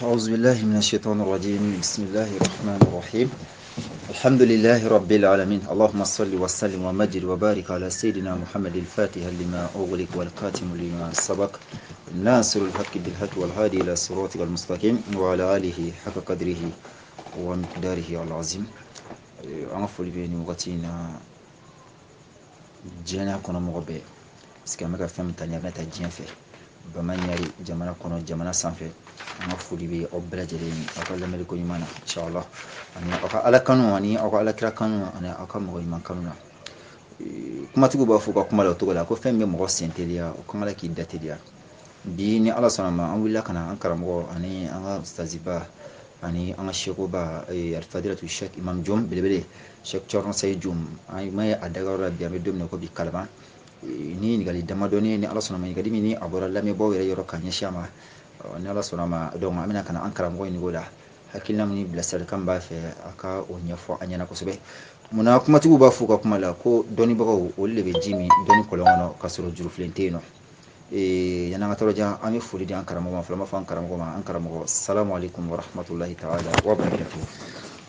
أعوذ بالله من الشيطان الرجيم بسم الله الرحمن الرحيم الحمد لله رب العالمين اللهم صل وسلم ومجد وبارك على سيدنا محمد الفاتح لما أغلق والقاتم لما سبق ناصر الحق بالحق والهادي إلى صراطك المستقيم وعلى آله حق قدره ومقداره العظيم. An ka foli bɛ nin wagati in na diɲɛ kɔnɔ mɔgɔ bɛɛ, parce que an bɛ ka fɛn min ta nin, a bɛna taa diɲɛ fɛ bama ɲari jamana kɔnɔ, jamana sanfɛ. An ka foli bɛ aw bɛɛ lajɛlen ye aw ka lamɛnni ko ɲuman na, inshallah, ani aw ka Ala kanu, ani aw ka Ala kira kanu, ani aw ka mɔgɔ ɲuman kanu na. Kumatigiw b'a fɔ u ka kuma la o cogo la ko fɛn min bɛ mɔgɔ sen teliya, o kan k'i da teliya. Bi, ni Ala sɔnna ma, an wulila ka na an karamɔgɔ ani an ka ustaziba ani an ka sekoba, Alfadilatu Sheikh Imam Jom belebele, Sheikh Thierno Saïd Jom. An ma ye a dagayɔrɔ la bi, an bɛ don min na ko bi, Kalaban, ni ɲininkali damadɔni, ni Ala sɔnna ma, ɲininkali min ni a bɔra lamɛnbaaw yɛrɛ yɔrɔ ka ɲɛsin a ma, ni Ala sɔnna ma. Donc an bɛna ka na an karamɔgɔ ɲininka o la, hakilina min ni bilasiralikan b'a fɛ a ka o ɲɛfɔ an ɲɛna kosɛbɛ. Munna kumatigiw b'a fɔ u ka kuma la ko dɔnnibagaw, olu de bɛ ji min dɔnni kɔlɔn kɔnɔ ka sɔrɔ jurufilen tɛ yen nɔ? Yan'an ka tɔɔrɔ jan, an bɛ foli di an karamɔgɔ ma fɔlɔ. An b'a fɔ an karamɔgɔ ma: an karamɔgɔ, salamu aleykum wa rahmatulahi ta'ala wa barakatuhu.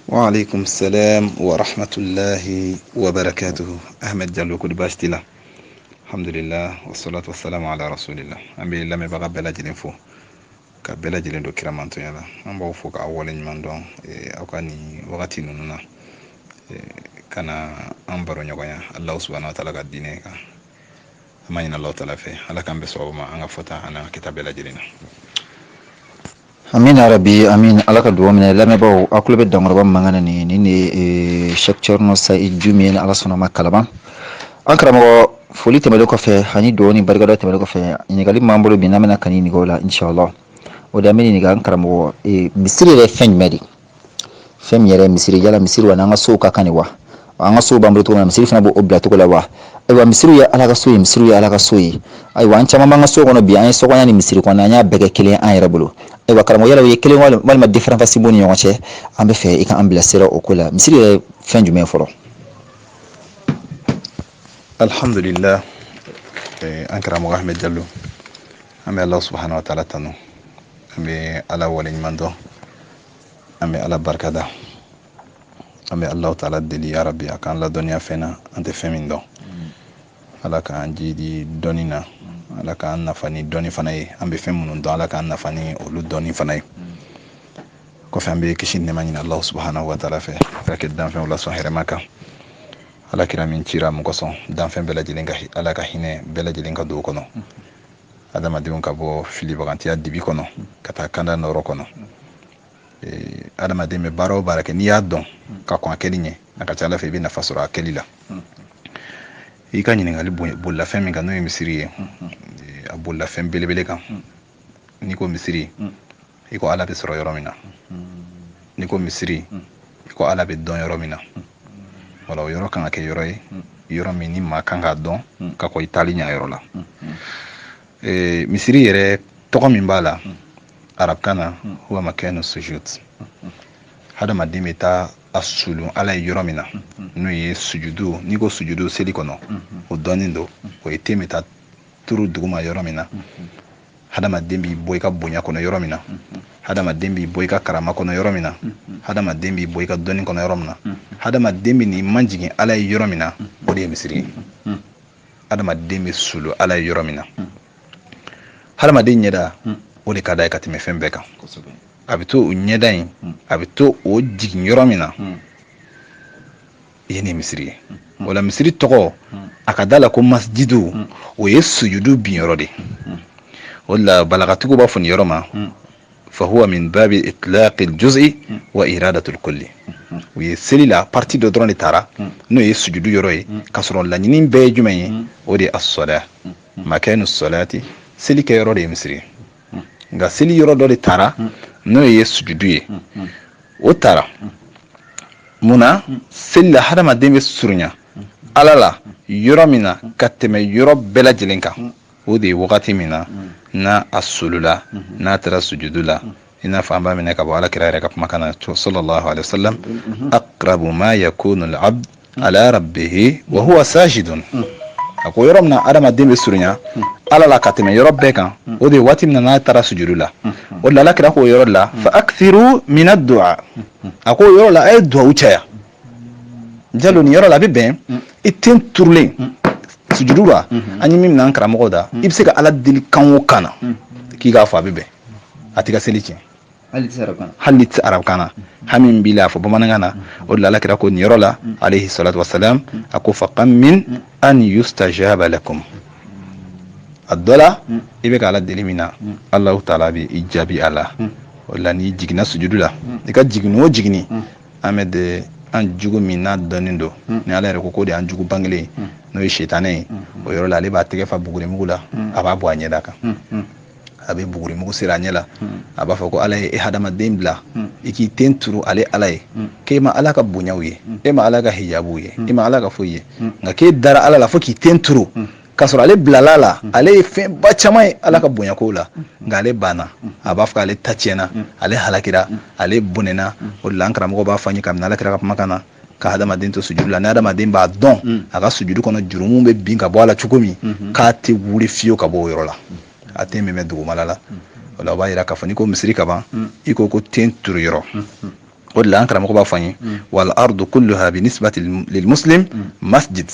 Wa salam wa rahmatullahi wa barakatuhu. Ahmed Jallo, ko di baasi t'i la? Alhamdulillah, wassalatu wassalamu ala rasulillah. An bɛ lamɛnbaga bɛɛ lajɛlen fo ka bɛɛ lajɛlen don kiramantonya la. An b'aw fo k'aw waleɲuman dɔn aw ka nin wagati ninnu na ka na an baro ɲɔgɔnya Allahu subhanahu wa ta'ala ka diinɛ kan. An b'a ɲini Allahu ta'ala fɛ, Ala k'an bɛn sababu ma an ka fɔta ani an ka kɛta bɛɛ lajɛlen na. Amin ya rabi, amin. Ala ka dugawu minɛ. Lamɛnbaaw, aw tulo bɛ dankɔrɔba mankan na. Nin de ye Sheikh Thierno Saïd Dioum ye, ni Ala sɔnna ma, Kalaban. An karamɔgɔ, foli tɛmɛnen kɔfɛ ani dugawu ni barikada tɛmɛnen kɔfɛ, ɲininkali min b'an bolo bi, n'an bɛna ka ɲininka o la, inshallah, o de an bɛ ɲininka an karamɔgɔ: misiri yɛrɛ fɛn jumɛn de, fɛn min yɛrɛ misiri? Yala misiri wa n'an ka sow ka kan de wa? An ka sow b'an bolo cogo min na, misiri fana b'o bila cogo la wa? Ayiwa, misiriw ye Ala ka so ye, misiriw ye Ala ka so ye. Ayiwa, an caman b'an ka so kɔnɔ bi, an ye sokɔnɔ ni misiri kɔnɔ, an y'a bɛɛ kɛ kelen an yɛrɛ bolo. Ayiwa karamɔgɔ, yala o ye kelen walima différence b'u ni ɲɔgɔn cɛ? An bɛ fɛ i ka an bilasira o ko la. Misiri yɛrɛ fɛn jumɛn fɔlɔ? Alhamdulillah, an karamɔgɔ Ahmed Jallo, an bɛ Allah subhanahu wa ta'ala tanu, an bɛ Ala waleɲuman dɔn, an bɛ Ala barikada, an bɛ Allahu ta'ala deli, ya rabbi, a k'an ladɔnniya fɛn na an tɛ fɛn min dɔn. Ala k'an jidi dɔnni na, Ala k'an nafa ni dɔnni fana ye. An bɛ fɛn minnu dɔn, Ala k'an nafa ni olu dɔnni fana ye. Kɔfɛ, an bɛ kisi nɛɛma ɲini Allahu subhanahu wa ta'ala fɛ ka kɛ danfɛnw la sɔn hɛrɛma kan, Ala kira min cira mun kosɔn, danfɛn bɛɛ lajɛlen ka Ala ka hinɛ bɛɛ lajɛlen ka don o kɔnɔ, adamadenw ka bɔ filibagantiya dibi kɔnɔ ka taa kanda nɔrɔ kɔnɔ. Adamaden bɛ baara o baara kɛ, n'i y'a dɔn ka kɔn a kɛli ɲɛ, a ka ca Ala fɛ i bɛ nafa sɔrɔ a kɛli la. I ka ɲininkali bolila fɛn min kan, n'o ye misiri ye, a bolila fɛn belebele kan. N'i ko misiri, i ko Ala bɛ sɔrɔ yɔrɔ min na. N'i ko misiri, i ko Ala bɛ dɔn yɔrɔ min na. Wala o yɔrɔ kan ka kɛ yɔrɔ ye, yɔrɔ min ni maa kan k'a dɔn ka kɔn i taali ɲɛ yɔrɔ la. Misiri yɛrɛ tɔgɔ min b'a la arabkan na, huwa makanu sujud, hadamaden bɛ taa a sulun Ala ye yɔrɔ min na, n'o ye sujudu. N'i ko sujudu seli kɔnɔ, o dɔnnen don, o ye ten bɛ taa turu duguma yɔrɔ min na, hadamaden b'i bɔ i ka bonya kɔnɔ yɔrɔ min na, hadamaden b'i bɔ i ka karama kɔnɔ yɔrɔ min na, hadamaden b'i bɔ i ka dɔnni kɔnɔ yɔrɔ min na, hadamaden bɛ n'i majigin Ala ye yɔrɔ min na, o de ye misiri ye. Hadamaden bɛ sulu Ala ye yɔrɔ min na, hadamaden ɲɛda, o de ka d'a ye ka tɛmɛ fɛn bɛɛ kan. A bɛ to o ɲɛda in, a bɛ to o jigin yɔrɔ min na, yen ye misiri ye. O la, misiri tɔgɔ, a ka da la ko masjidu, o ye sujudu bin yɔrɔ de. O de la balagatigiw b'a fɔ nin yɔrɔ ma fahuwa min babi itlaqi aljuz'i wa iradatu alkulli. U ye seli la partie dɔ dɔrɔn de taara, n'o ye sujudu yɔrɔ ye, k'a sɔrɔ laɲini bɛɛ ye jumɛn ye? O de ye as-salah, makanu salati, seli kɛ yɔrɔ de ye misiri ye. Nka seli yɔrɔ dɔ de taara, n'o ye sujudu ye. O taara mun na? Seli la, hadamaden bɛ surunya Ala la yɔrɔ min na ka tɛmɛ yɔrɔ bɛɛ lajɛlen kan, o de ye wagati min na n'a a sulula, n'a taara sujudu la. I n'a fɔ an b'a minɛ ka bɔ Ala kira yɛrɛ ka kumakan na, sallallahu alaihi wasallam: aqrabu ma yakunu al-abd ala rabbihi wa huwa sajidun. A ko yɔrɔ min na adamaden bɛ surunya Ala la ka tɛmɛ yɔrɔ bɛɛ kan, o de ye waati min na n'a taara sujudu la. O de la Ala kira k'o yɔrɔ la fa akthiru min ad-du'a, a ko o yɔrɔ la a ye duwawu caya. Jalo, nin yɔrɔ la a bɛ bɛn i ten turulen sujudu la, an ye min minɛ an karamɔgɔ da, i bɛ se ka Ala deli kan o kan na k'i k'a fɔ, a bɛ bɛn, a t'i ka seli tiɲɛ. Hali n'i tɛ arabukan na, hami min b'i la, a fɔ bamanankan na. O de la Ala kira ko nin yɔrɔ la, alayhi salatu wasalam, a ko faqammin an yustajaba lakum. A dɔ la, i bɛ ka Ala deli min na, Alahu taala bɛ i jaabi a la. O la n'i jiginna sujudu la, i ka jigin o jiginni, an bɛ de an jugu min n'a dɔnnen don ni Ala yɛrɛ ko k'o de y'an jugu bangelen ye, n'o ye sitanɛ ye, o yɔrɔ la ale b'a tɛgɛ fa bugurimugu la, a b'a bɔ a ɲɛda kan, a bɛ bugurimugu seri a ɲɛ la, a b'a fɔ ko Ala ye e hadamaden bila i k'i ten turu ale Ala ye, k'e ma Ala ka bonyaw ye, e ma Ala ka hijabuw ye, e ma Ala ka foyi ye, nka k'e dara Ala la fo k'i ten turu k'a sɔrɔ ale bilala la, ale ye fɛnba caman ye Ala ka bonyakow la, nka ale banna. A b'a fɔ k'ale ta tiɲɛna, ale halakira, ale bɔnɛna. O de la an karamɔgɔ b'a fɔ an ye kabini Ala kira ka kumakan na, ka hadamaden to sujudu la, ni hadamaden b'a dɔn a ka sujudu kɔnɔ jurumu bɛ bin ka bɔ a la cogo min, k'a tɛ wuli fiyewu ka bɔ o yɔrɔ la, a tɛ mɛmɛ dugumala la. O la o b'a yira k'a fɔ n'i ko misiri ka ban, i ko ko ten turu yɔrɔ. O de la an karamɔgɔ b'a fɔ an ye wal ardu kulluha bi nisbati lil muslim masjid,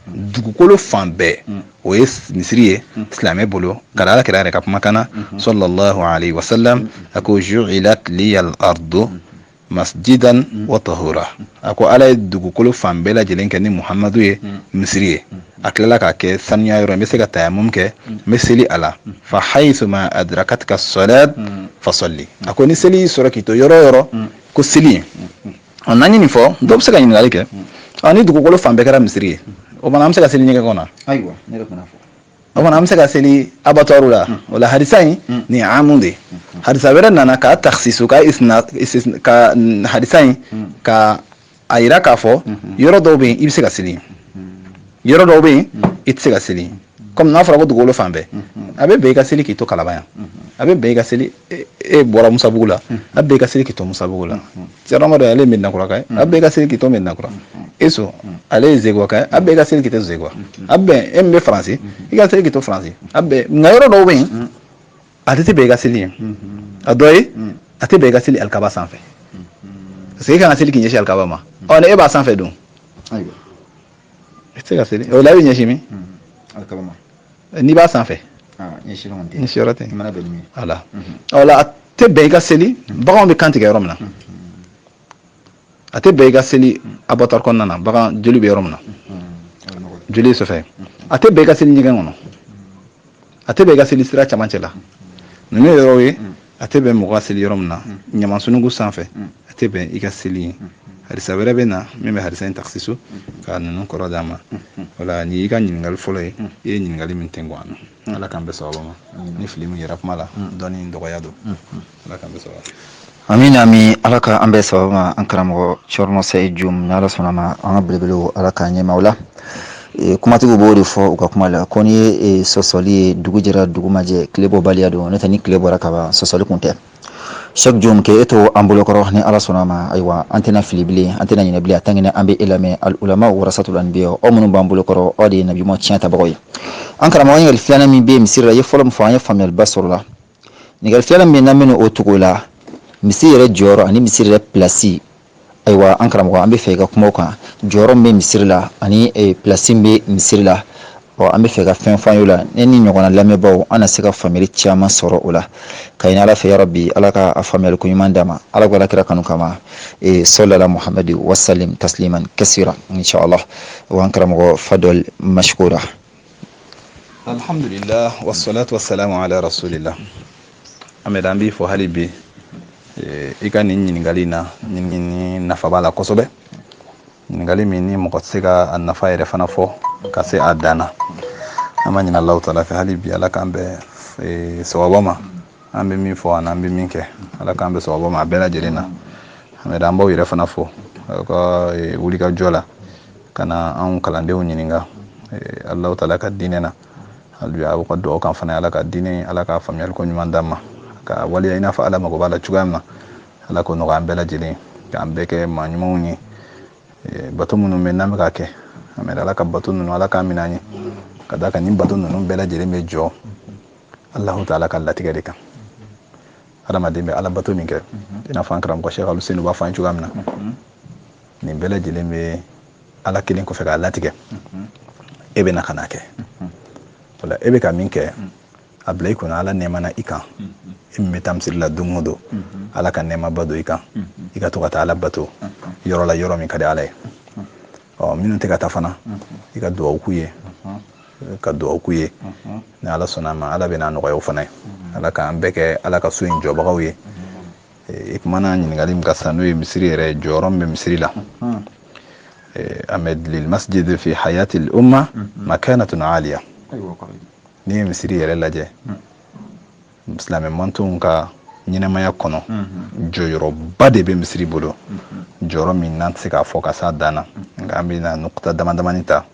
dugukolo fan bɛɛ o ye misiri ye silamɛ bolo. Ka da Ala kira yɛrɛ ka kumakan na, sallallahu alayhi wa sallam, a ko ju'ilat liya al ardu masjidan wa tahura. A ko Ala ye dugukolo fan bɛɛ lajɛlen kɛ ni Muhamadu ye misiri ye, a tilala k'a kɛ sanuya yɔrɔ, n bɛ se ka tayamum kɛ, n bɛ seli a la. Fa haythuma adrakatka salat fasalli. A ko ni seli y'i sɔrɔ k'i to yɔrɔ o yɔrɔ, ko seli ye. Ɔ, n'an ye nin fɔ, dɔw bɛ se ka ɲininkali kɛ: ɔ, ni dugukolo fan bɛɛ kɛra misiri ye, o fana an bɛ se ka seli ɲɛgɛn kɔnɔ? Ayiwa, ne yɛrɛ fana fɔ. O fana an bɛ se ka seli abattoir la? O la hadisa in, nin ye amu de ye. Hadisa wɛrɛ nana k'a takhsisu, ka isna ka hadisa in ka a yira k'a fɔ yɔrɔ dɔw bɛ yen, i bɛ se ka seli, yɔrɔ dɔw bɛ yen, i tɛ se ka seli. Komi n'a fɔra ko dugukolo fan bɛɛ, a bɛ bɛn i ka seli k'i to Kalaban yan, a bɛ bɛn i ka seli, e bɔra Musabugu la, a bɛ bɛn i ka seli k'i to Musabugu la. Cɛrɔmadu, ale ye Medinakura ka ye, a bɛ bɛn i ka seli k'i to Medinakura. Eso, ale ye Zegwa ka ye, a bɛ bɛn i ka seli k'i to Zegwa. A bɛ bɛn e min bɛ Faransi, i ka seli k'i to Faransi, a bɛ bɛn. Nka yɔrɔ dɔw bɛ yen, a tɛ bɛn i ka seli yen. A dɔ ye, a tɛ bɛn i ka seli alikaba sanfɛ, parce que e kan ka seli k'i ɲɛsin alikaba ma. Ɔ, ni e b'a sanfɛ dun, i tɛ se ka seli o la. I bɛ ɲɛsin min? Alikaba ma. N'i b'a sanfɛ. Ɲɛsin yɔrɔ tɛ wala. O la a tɛ bɛn i ka seli baganw bɛ kan tigɛ yɔrɔ min na, a tɛ bɛn i ka seli abattoir kɔnɔna na, bagan joli bɛ yɔrɔ min na, joli ye sɔfɛ. A tɛ bɛn i ka seli ɲɛgɛn kɔnɔ, a tɛ bɛn i ka seli sira camancɛ la. Ninnu ye yɔrɔw ye a tɛ bɛn mɔgɔ ka seli yɔrɔ min na. Ɲamansunugu sanfɛ, a tɛ bɛn i ka seli yen. Hadisa wɛrɛ bɛ na min bɛ hadisa in taksisu ka ninnu kɔrɔ d'a ma. Wala nin y'i ka ɲininkali fɔlɔ ye, i ye ɲininkali min tɛnku an na. Ala k'an bɛɛ sababa ma. Ni fili min yɛrɛ kuma la, dɔnni dɔgɔya don. Ala k'an bɛɛ sababa. Amin, amin. Ala ka an bɛɛ sababa ma. An karamɔgɔ Cɔrɔnɔ Sayi Jum, n'Ala sɔnna ma, an ka belebelew, Ala k'an ɲɛma o la. Kumatigiw b'o de fɔ u ka kuma la ko n'i ye sɔsɔli ye, dugu jɛra dugu ma jɛ, tile bɔbaliya don. N'o tɛ, ni tile bɔra ka ban, sɔsɔli kun tɛ. Cheikh Jum, k'e e to an bolokɔrɔ, ni Ala sɔnna ma, ayiwa, an tɛna fili bilen, an tɛna ɲinɛ bilen. A tan an bɛ e lamɛn. Al ulama warasatul anbiya, aw minnu b'an bolokɔrɔ, aw de ye nabiɲuman tiɲɛ tabagaw ye. An karamɔgɔ, ɲininkali filanan min bɛ yen misiri la, i ye fɔlɔ min fɔ, an ye faamuyaliba sɔrɔ la. Ɲininkali filanan min n'an bɛna o tugu o la, misiri yɛrɛ jɔyɔrɔ ani misiri yɛrɛ pilasi. Ayiwa, an karamɔgɔ, an bɛ fɛ i ka kuma o kan, jɔyɔrɔ min bɛ misiri la ani pilasi min bɛ misiri la. Ɔ, an bɛ fɛ ka fɛn fɔ an ye o la. Ne ni ɲɔgɔnna lamɛnbaaw, an na se ka faamuyali caman sɔrɔ o la ka ɲini Ala fɛ. Yarabi, Ala ka a faamuyali ko ɲuman d'a ma, Ala ko Ala kira kanu kama. Sɔlala Muhamadu wasalim tasliman kasira, inshallah. Wa an karamɔgɔ, fadɔl mashkura. Alhamdulillah, wassalatu wassalamu ala rasulillah. Ahmed, an b'i fɔ hali bi i ka nin ɲininkali na. Ni nafa b'a la kosɛbɛ, ɲininkali min ni mɔgɔ tɛ se ka a nafa yɛrɛ fana fɔ ka se a dan na. An b'a ɲini Alahu taala fɛ hali bi, Ala k'an bɛn sawaba ma. An bɛ min fɔ ani an bɛ min kɛ, Ala k'an bɛn sawaba ma a bɛɛ lajɛlen na. Ahmed, an b'aw yɛrɛ fana fo aw ka wulikajɔ la ka na anw kalandenw ɲininka Alahu taala ka diinɛ na. Hali aw ka dugawu kan fana, Ala ka diinɛ, Ala ka faamuyali ko ɲuman d'an ma ka waleya i n'a fɔ Ala mago b'a la cogoya min na. Ala k'o nɔgɔya an bɛɛ lajɛlen, k'an bɛɛ kɛ maa ɲumanw ye. Bato minnu bɛ n'an bɛ ka kɛ, Ahmed, Ala ka bato ninnu, Ala k'a minɛ an ye. Ka d'a kan nin bato ninnu bɛɛ lajɛlen bɛ jɔ Alahu taala ka latigɛ de kan. Hadamaden bɛ ala bato min kɛ, i n'a fɔ an karamɔgɔ Sheikh Aluseni b'a fɔ an ye cogoya min na, nin bɛɛ lajɛlen bɛ ala kelen kɔfɛ k'a latigɛ, e bɛ na ka n'a kɛ. O la, e bɛ ka min kɛ, a bila i kunna ala nɛɛmana i kan. E min bɛ taa misiri la don o don, ala ka nɛɛmaba don i kan, i ka to ka taa ala bato yɔrɔ la, yɔrɔ min ka di ala ye. Ɔ, minnu tɛ ka taa fana, i ka dugawu k'u ye, ka dugawu k'u ye. Ni ala sɔnna a ma, ala bɛna nɔgɔya o fana ye. Ala k'an bɛɛ kɛ ala ka so in jɔbagaw ye. I kumana ɲininkali min kan sisan, n'o ye misiri yɛrɛ jɔyɔrɔ min bɛ misiri la, Ahmed, lil masjid fi hayati al umma makanatun aliya. N'i ye misiri yɛrɛ lajɛ silamɛ mantonw ka ɲɛnamaya kɔnɔ, jɔyɔrɔba de bɛ misiri bolo, jɔyɔrɔ min n'an tɛ se k'a fɔ ka s'a dan na. Nka an bɛna nukuta dama damani ta,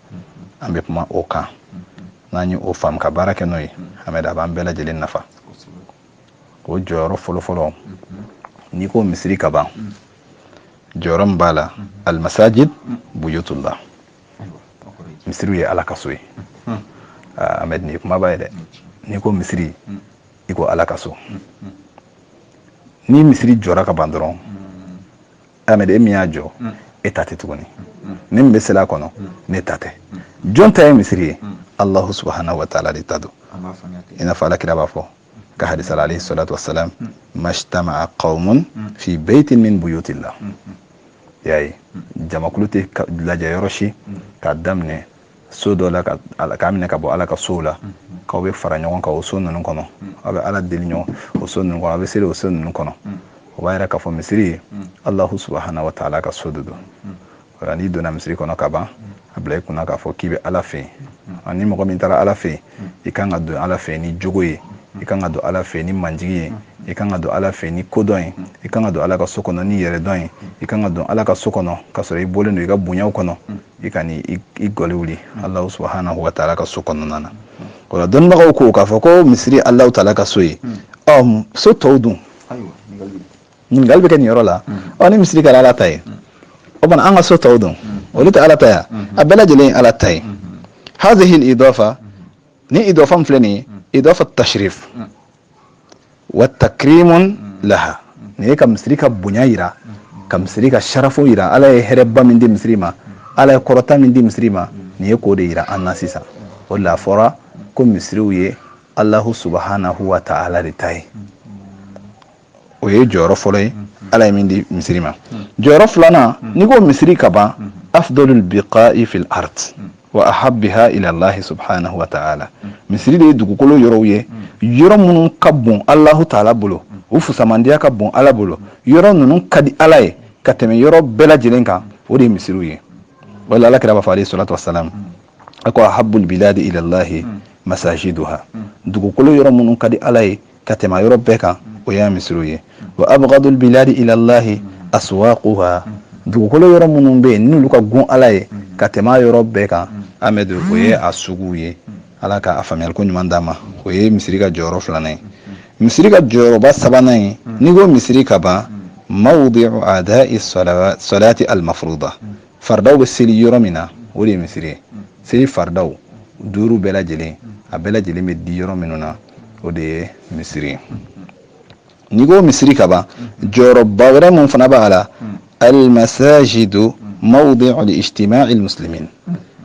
an bɛ kuma o kan. N'an ye o faamu ka baara kɛ n'o ye, Ahmed, a b'an bɛɛ lajɛlen nafa. O jɔyɔrɔ fɔlɔfɔlɔ, n'i ko misiri ka ban, jɔyɔrɔ min b'a la, almasajid buyutullah, misiriw ye ala ka so ye. Ahmed, nin ye kumaba ye dɛ. N'i ko misiri, i ko ala ka so. Ni misiri jɔra ka ban dɔrɔn, Ahmed, e min y'a jɔ, e ta tɛ tuguni. Ni min bɛ seli a kɔnɔ, ne ta tɛ. Jɔn ta ye misiri ye? Allahu subhanahu wa ta'ala de ta don. I n'a fɔ ala kira b'a fɔ ka hadisa la, alayhi salatu wassalam, majtama'a qaumun fi baytin min buyutillah. Y'a ye, jamakulu tɛ lajɛ yɔrɔ si k'a daminɛ so dɔ la, k'a minɛ ka bɔ ala ka sow la, k'aw bɛ fara ɲɔgɔn kan o so ninnu kɔnɔ, aw bɛ ala deli ɲɔgɔn o so ninnu kɔnɔ, aw bɛ seli o so ninnu kɔnɔ. O b'a yira k'a fɔ misiri ye Allahu subhanahu wa ta'ala ka so de don. O la, n'i donna misiri kɔnɔ ka ban, a bila i kunna k'a fɔ k'i bɛ ala fɛ yen. Ani mɔgɔ min taara ala fɛ yen, i kan ka don ala fɛ yen ni jogo ye, i kan ka don ala fɛ yen ni manjigi ye, i kan ka don ala fɛ yen ni kodɔn ye, i kan ka don ala ka so kɔnɔ ni yɛrɛdɔn ye, i kan ka don ala ka so kɔnɔ k'a sɔrɔ i bɔlen don i ka bonyaw kɔnɔ, i ka ni i gɔli wuli Allahu subhanahu wa ta'ala ka so kɔnɔna na. O la, dɔnnibagaw ko k'a fɔ ko misiri Allahu ta'ala ka so ye. Ɔ, so tɔw dun? Ɲininkali bɛ kɛ nin yɔrɔ la. Ɔ, ni misiri kɛra ala ta ye, o bana an ka so tɔw dun, olu tɛ ala ta ya? A bɛɛ lajɛlen ye ala ta ye. Hazihi idafa, ni idafa min filɛ nin ye, idafa tashrif wa takrimun laha, nin ye ka misiri ka bonya yira, ka misiri ka sharafu yira. Ala ye hɛrɛba min di misiri ma, ala ye kɔrɔta min di misiri ma, nin ye k'o de yira an na sisan. O de la a fɔra ko misiriw ye Allahu subhanahu wa ta'ala de ta ye. O ye jɔyɔrɔ fɔlɔ ye ala ye min di misiri ma. Jɔyɔrɔ filanan, n'i ko misiri ka ban, afdalul biqa'i fil ard wa ahabbiha ila Allah subhanahu wa ta'ala. Misiri de ye dugukolo yɔrɔw ye, yɔrɔ minnu ka bon Allahu ta'ala bolo, u fusamandiya ka bon ala bolo, yɔrɔ ninnu ka di ala ye ka tɛmɛ yɔrɔ bɛɛ lajɛlen kan, o de ye misiriw ye. Wala ala kira b'a fɔ, alayhi salatu wassalam, a ko ahabbul biladi ila Allah masajiduha, dugukolo yɔrɔ minnu ka di ala ye ka tɛmɛ yɔrɔ bɛɛ kan, o y'a misiriw ye. Wa abghadul biladi ila Allahi aswaquha, dugukolo yɔrɔ minnu bɛ yen n'olu ka gon ala ye ka tɛmɛ yɔrɔ bɛɛ kan, Amadu, o ye a suguw ye. Ala ka a faamuyali ko ɲuman d'an ma. O ye misiri ka jɔyɔrɔ filanan ye. Misiri ka jɔyɔrɔba sabanan ye, n'i ko misiri ka ban, mawdi'u ada'i salati al-mafruda, faridaw bɛ seli yɔrɔ min na, o de ye misiri ye. Seli faridaw duuru bɛɛ lajɛlen, a bɛɛ lajɛlen bɛ di yɔrɔ minnu na, o de ye misiri ye. N'i ko misiri ka ban, jɔyɔrɔba wɛrɛ mun fana b'a la, almasajidu mawdi'u li-ijtima'i al-muslimin,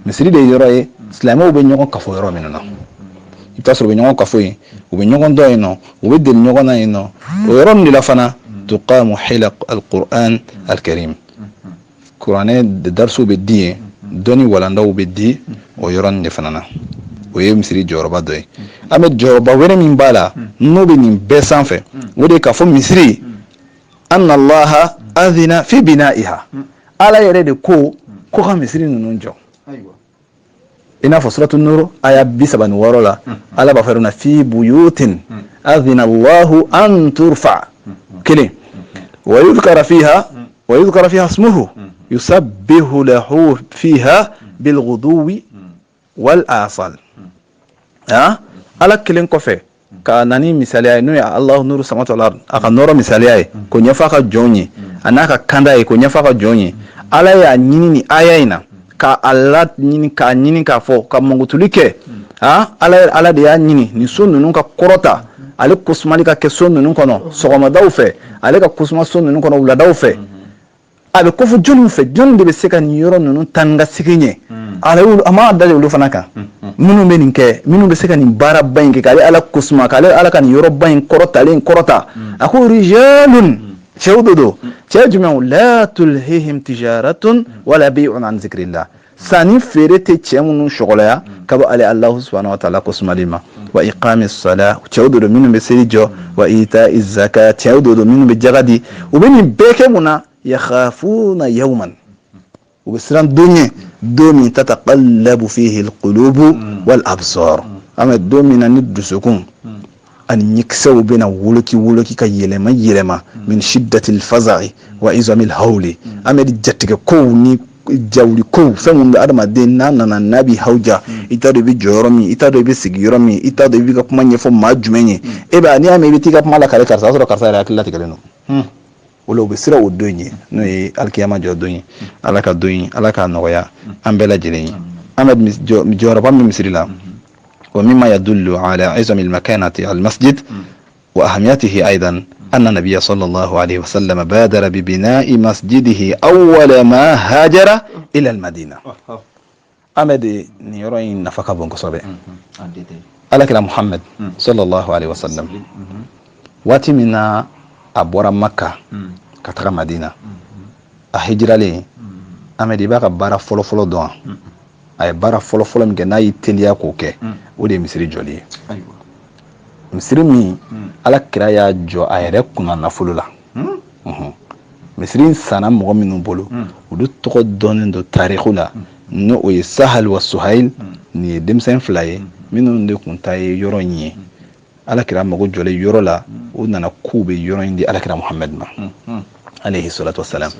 misiri de ye yɔrɔ ye silamɛw bɛ ɲɔgɔn kafo yɔrɔ minnu na. I bɛ taa sɔrɔ u bɛ ɲɔgɔn kafo yen, u bɛ ɲɔgɔn dɔn yen nɔ, u bɛ deli ɲɔgɔn na yen nɔ. O yɔrɔ min de la fana, tuqamu hilaq al-Qur'an al-Karim, kuranɛ darisiw bɛ di yen, dɔnni walandaw bɛ di o yɔrɔnin de fana na. O ye misiri jɔyɔrɔba dɔ ye. An bɛ jɔyɔrɔba wɛrɛ min b'a la, n'o bɛ nin bɛɛ sanfɛ, o de ye k'a fɔ misiri, anna allaha adhina fi bina'iha, ala yɛrɛ de ko ka misiri ninnu jɔ. I n'a fɔ suratu nuru aya 36 la, ala b'a fɔ yɔrɔ min na, fi buyutin adhina allahu an turfa, kelen, wa yudhkara fiha, wa yudhkara fiha ismuhu, yusabbihu lahu fiha bilghuduwi wal asal. Ala kelen kɔfɛ ka na ni misaliya ye, n'o ye Allahu nuru samawati wal ard, a ka nɔrɔ misaliya ye k'o ɲɛfɔ a ka jɔnw ye, a n'a ka kanda ye k'o ɲɛfɔ a ka jɔnw ye. Ala y'a ɲini ni aya in na ka ala ɲini, k'a ɲini k'a fɔ ka mankutuli kɛ. Ala de y'a ɲini nin so ninnu ka kɔrɔta. Ale kosumali ka kɛ so ninnu kɔnɔ sɔgɔmadaw fɛ, ale ka kosuma so ninnu kɔnɔ wuladaw fɛ. A bɛ kofɔ jɔnniw fɛ? Jɔnni de bɛ se ka nin yɔrɔ ninnu taa ni ka segin ɲɛ? Ale a m'a da olu fana kan, minnu bɛ nin kɛ, minnu bɛ se ka nin baaraba in kɛ, k'ale Ala kosuma, k'ale Ala ka nin yɔrɔba in kɔrɔtalen kɔrɔta. A ko rijalun, cɛw de don. Cɛ jumɛnw? La tulhihim tijaratun wala bay'un an zikrillah, sanni feere tɛ cɛ minnu sɔgɔlaya ka bɔ ale Alahu subahana wa taala kosumali ma. Wa iqami sala, cɛw de don minnu bɛ seli jɔ. Wa ita'i zaka, cɛw de don minnu bɛ jaga di. U bɛ nin bɛɛ kɛ mun na? Yakhafuna yawman, u bɛ siran don ɲɛ, don min tataqallabu fihi alqulubu wal absar. An bɛ don min na ni dusukun ani ɲɛkisɛw bɛna woloki woloki ka yɛlɛma yɛlɛma, min shiddatil faza'i wa izamil hawli. An bɛ jatigɛ kow ni jawuli kow, fɛn minnu bɛ adamaden n'a nana n'a b'i hawuja, i t'a dɔn i bɛ jɔ yɔrɔ min, i t'a dɔn i bɛ sigi yɔrɔ min, i t'a dɔn i b'i ka kuma ɲɛfɔ maa jumɛn ye. E b'a n'i y'a mɛn i bɛ t'i ka kuma lakale karisa, o y'a sɔrɔ karisa yɛrɛ hakili latigɛlen don. O la u bɛ siran o don ɲɛ, n'o ye alikiyama jɔ don ye. Ala ka don ye, Ala k'a nɔgɔya an bɛɛ lajɛlen ye. An bɛ jɔyɔrɔba min misiri la, wa mimma yadullu ala izami almakanati almasjid wa ahamiyatihi aidan anna nabiyya sallallahu alayhi wa sallam badara bi bina'i masjidihi awwala ma hajara ila almadina. An bɛ de nin yɔrɔ in nafa ka bon kosɛbɛ. Alakira Muhammad sallallahu alaihi wasallam, waati min na a bɔra Makka ka taga Madina, a hijiralen, Ahmed, i b'a ka baara fɔlɔfɔlɔ dɔn? A ye baara fɔlɔfɔlɔ min kɛ n'a y'i teliya k'o kɛ, o de ye misiri jɔli ye. Misiri min Ala kira y'a jɔ a yɛrɛ kunna nafolo la. Misiri in sanna mɔgɔ minnu bolo, olu tɔgɔ dɔnnen don tariku la, n'o o ye Sahal wa Suhail. Nin ye denmisɛn fila ye minnu de kun ta ye yɔrɔ in ye. Ala kira mago jɔlen yɔrɔ la, u nana k'u bɛ yɔrɔ in di Ala kira Muhamɛd ma alayhi salatu wasalam.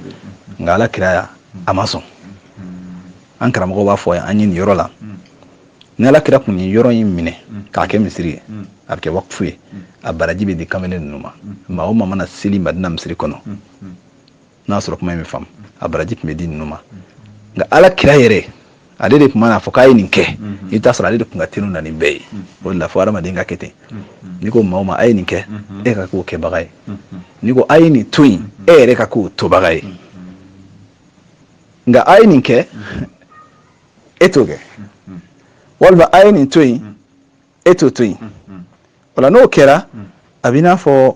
Nka Ala kira a ma sɔn. An karamɔgɔ b'a fɔ an ye nin yɔrɔ la, ni Ala kira kun ye yɔrɔ in minɛ k'a kɛ misiri ye, a bɛ kɛ wakufu ye, a baraji bɛ di kamalen ninnu ma. Maa o maa mana seli Madina misiri kɔnɔ, n'a sɔrɔ kuma in bɛ faamu, a baraji tun bɛ di ninnu ma. Nka Ala kira yɛrɛ, ale de tun mana fɔ k'a ye nin kɛ, i t'a sɔrɔ ale de tun ka teli na nin bɛɛ ye. O de la fo hadamaden ka kɛ ten. N'i ko maa o maa a ye nin kɛ, e ka k'o kɛbaga ye. N'i ko a ye nin to yen, e yɛrɛ ka k'o tobaga ye. Nka a ye nin kɛ, e t'o kɛ, walima a ye nin to yen, e t'o to yen. O la n'o kɛra, a b'i n'a fɔ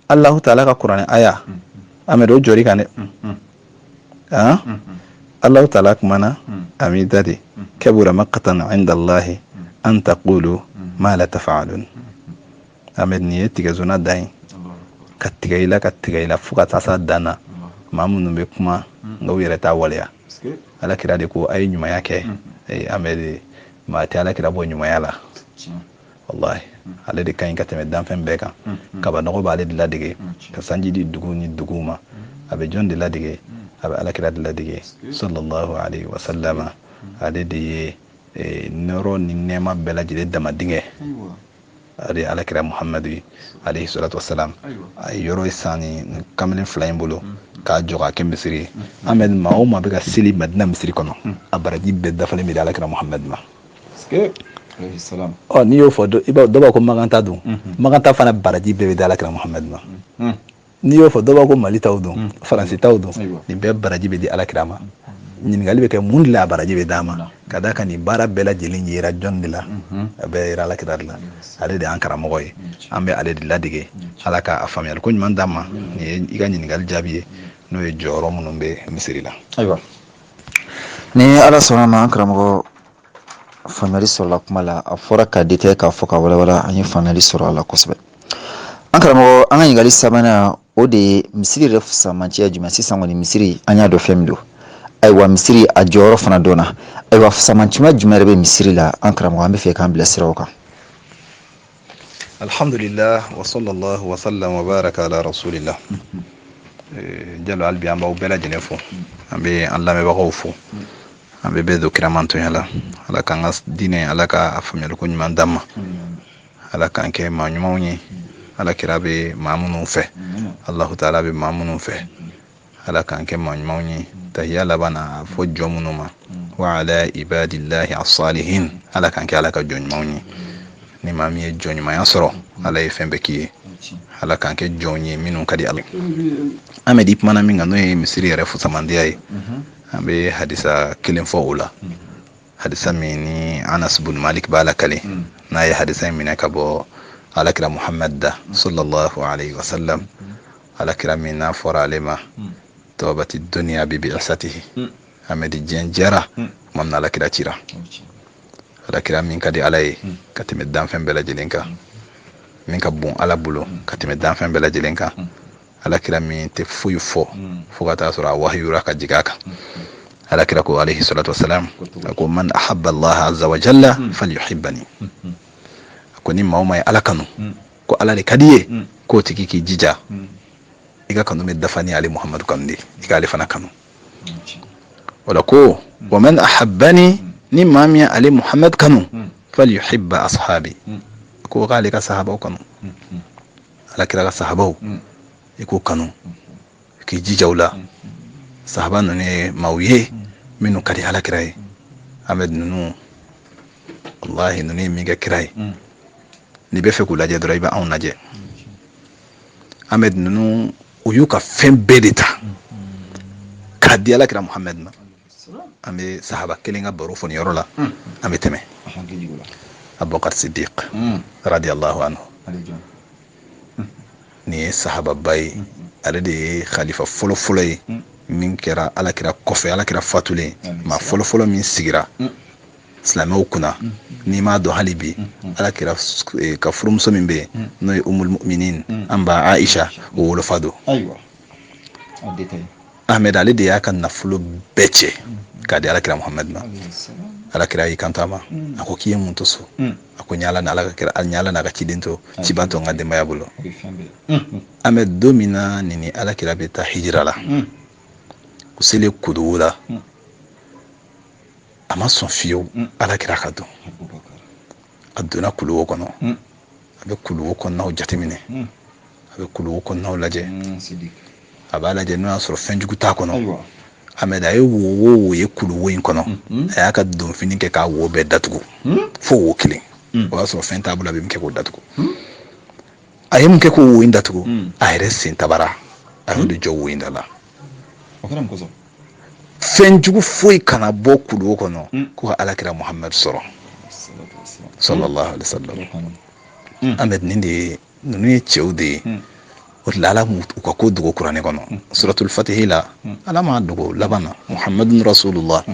Alahu taala ka kuranɛ aya a mɛ o jɔri kan dɛ. Alahu taala kumana a m'i da de kabura maqtan inda Allahi an taqulu ma la taf'alun. Ahmed, nin ye tigɛzona dan ye, ka tigɛ i la, ka tigɛ i la fo ka taa s'a dan na. Maa minnu bɛ kuma nka u yɛrɛ t'a waleya. Ala kira de ko a ye ɲumanya kɛ. Ahmed, maa tɛ Ala kira bɔ ɲumanya la, wallahi. Ale de ka ɲi ka tɛmɛ danfɛn bɛɛ kan. Kabanɔgɔ b'ale de ladege ka sanji di dugu ni duguw ma. A bɛ jɔn de ladege? A bɛ Ala kira de ladege sallallahu alaihi wa sallama. Ale de ye nɔrɔ ni nɛɛma bɛɛ lajɛlen dama dingɛ, ale ye Ala kira Muhamadu ye alayhi salatu wasalam. A ye yɔrɔ san ni kamalen fila in bolo k'a jɔ k'a kɛ misiri ye. An bɛ maa o maa bɛ ka seli Madina misiri kɔnɔ, a baraji bɛɛ dafalen bɛ di Ala kira Muhamadu ma. Ɔ, n'i y'o fɔ, i b'a dɔw b'a ko Makan ta don. Makan ta fana baraji bɛɛ bɛ di Ala kira Muhamadu ma. N'i y'o fɔ, dɔw b'a ko Mali taw don, Faransi taw don, nin bɛɛ baraji bɛ di Ala kira ma. Ɲininkali bɛ kɛ mun de la a baraji bɛ d'a ma? Ka d'a kan nin baara bɛɛ lajɛlen yera jɔn de la? A bɛɛ yera Ala kira de la. Ale de y'an karamɔgɔ ye, an bɛ ale de ladege. Ala k'a faamuyali ko ɲuman d'an ma. Nin ye i ka ɲininkali jaabi ye, n'o ye jɔyɔrɔ minnu bɛ misiri la. Ayiwa, ni Ala sɔnna ma, an karamɔgɔ, faamuyali sɔrɔla kuma la. A fɔra ka détail k'a fɔ ka walawala, an ye faamuyali sɔrɔ a la kosɛbɛ. An karamɔgɔ, an ka ɲininkali sabanan, o de ye misiri yɛrɛ fisamanciya jumɛn? Sisan kɔni misiri, an y'a dɔn fɛn min don. Ayiwa, misiri a jɔyɔrɔ fana dɔnna. Ayiwa, fisamanciya jumɛn yɛrɛ bɛ misiri la? An karamɔgɔ, an bɛ fɛ k'an bilasira o kan. Alhamdulillah, wa sallallahu wa sallam wa baraka ala rasulillah. Jalo, hali bi an b'aw bɛɛ lajɛlen fo, an bɛ an lamɛnbagaw fo, an bɛ bɛɛ don kiramantonya la. Ala k'an ka diinɛ, Ala ka faamuyali ko ɲuman d'an ma. Ala k'an kɛ maa ɲumanw ye. Ala kira bɛ maa minnu fɛ, Alahu taala bɛ maa minnu fɛ, Ala k'an kɛ maa ɲumanw ye. Tahiya laban na, a fɔ jɔn minnu ma wa ala ibadillahi as-salihin, Ala k'an kɛ Ala ka jɔn ɲumanw ye. Ni maa min ye jɔnɲumanya sɔrɔ, Ala ye fɛn bɛɛ k'i ye. Ala k'an kɛ jɔn ye minnu ka di Ala. Ahmed, i kumana min kan, n'o ye misiri yɛrɛ fusamandiya ye, an bɛ hadisa kelen fɔ o la, hadisa min ni Anas bun Malik b'a lakale, n'a ye hadisa in minɛ ka bɔ Alakira Muhammad da, sallallahu alayhi wa sallam. Alakira min n'a fɔra ale ma tabati duniya bi bi'isatihi. Ahmed, diɲɛ jɛra tuma min na Alakira cira. Alakira min ka di Ala ye ka tɛmɛ danfɛn bɛɛ lajɛlen kan, min ka bon Ala bolo ka tɛmɛ danfɛn bɛɛ lajɛlen kan, Alakira min tɛ foyi fɔ fo ka taa sɔrɔ a wahayura ka jigin a kan. Alakira ko, alayhi salatu wasalam, a ko: man ahabba Allah azza wa jalla falyuhibbani. A ko ni maa o maa ye Ala kanu, ko Ala de ka di ye, k'o tigi k'i jija, i ka kanu bɛ dafa ni ale Muhamadu kanu de, i k'ale fana kanu. O la ko wa man ahabbani, ni maa min ye ale Muhamadu kanu, falyuhibba ashabi, ko k'ale ka sahabaw kanu. Alakira ka sahabaw, i k'o kanu, k'i jija u la. Sahaba ninnu ye maaw ye minnu ka di Alakira ye. Ahmed, ninnu, wallahi, ninnu ye min kɛ kira ye, n'i bɛ fɛ k'u lajɛ dɔrɔn, i bɛ anw lajɛ. Ahmed, ninnu, u y'u ka fɛn bɛɛ de ta k'a di Alakira Muhammed ma. An bɛ sahaba kelen ka baro fɔ nin yɔrɔ la, an bɛ tɛmɛ. Abubakar Siddiq radiyallahu anhu, nin ye sahababa ye. Ale de ye khalifa fɔlɔ-fɔlɔ ye min kɛra Alakira kɔfɛ, Alakira fatulen, maa fɔlɔ-fɔlɔ min sigira silamɛw kunna. N'i m'a dɔn hali bi, Alakira ka furumuso min bɛ yen, n'o ye Umul Muminin, an ba Aisha, o wolofa don. Ahmed, ale de y'a ka nafolo bɛɛ cɛ k'a di Alakira Muhammed ma. Alakira y'i kanto a ma, a ko k'i ye mun to so? A ko n ye Ala n'a ka kira, n ye Ala n'a ka ciden to, ciba to n ka denbaya bolo. Ahmed, don min na nin ni Alakira bɛ taa hijira la, u selen kuluwo la, a ma sɔn fiyewu Alakira ka don. A donna kuluwo kɔnɔ, a bɛ kuluwo kɔnɔnaw jateminɛ, a bɛ kuluwo kɔnɔnaw lajɛ, a b'a lajɛ n'o y'a sɔrɔ fɛnjugu t'a kɔnɔ. Ahmed, a ye wo o wo ye kuluwo in kɔnɔ, a y'a ka donfini kɛ k'a wo bɛɛ datugu fo wo kelen. O y'a sɔrɔ fɛn t'a bolo a bɛ min kɛ k'o datugu. A ye mun kɛ k'o wo in datugu? A yɛrɛ sen tabara, a y'o de jɔ wo in da la. Fɛnjugu foyi kana bɔ kuluwo kɔnɔ ko ka Alakira Muhamadu sɔrɔ, sallallahu alaihi wasallam. Ahmed, nin de ye, ninnu ye cɛw de ye. O de la Ala m'u ka ko dogo Kuranɛ kɔnɔ, suratul Fatihi la. Ala m'a dogo laban na: Muhammadun rasulullah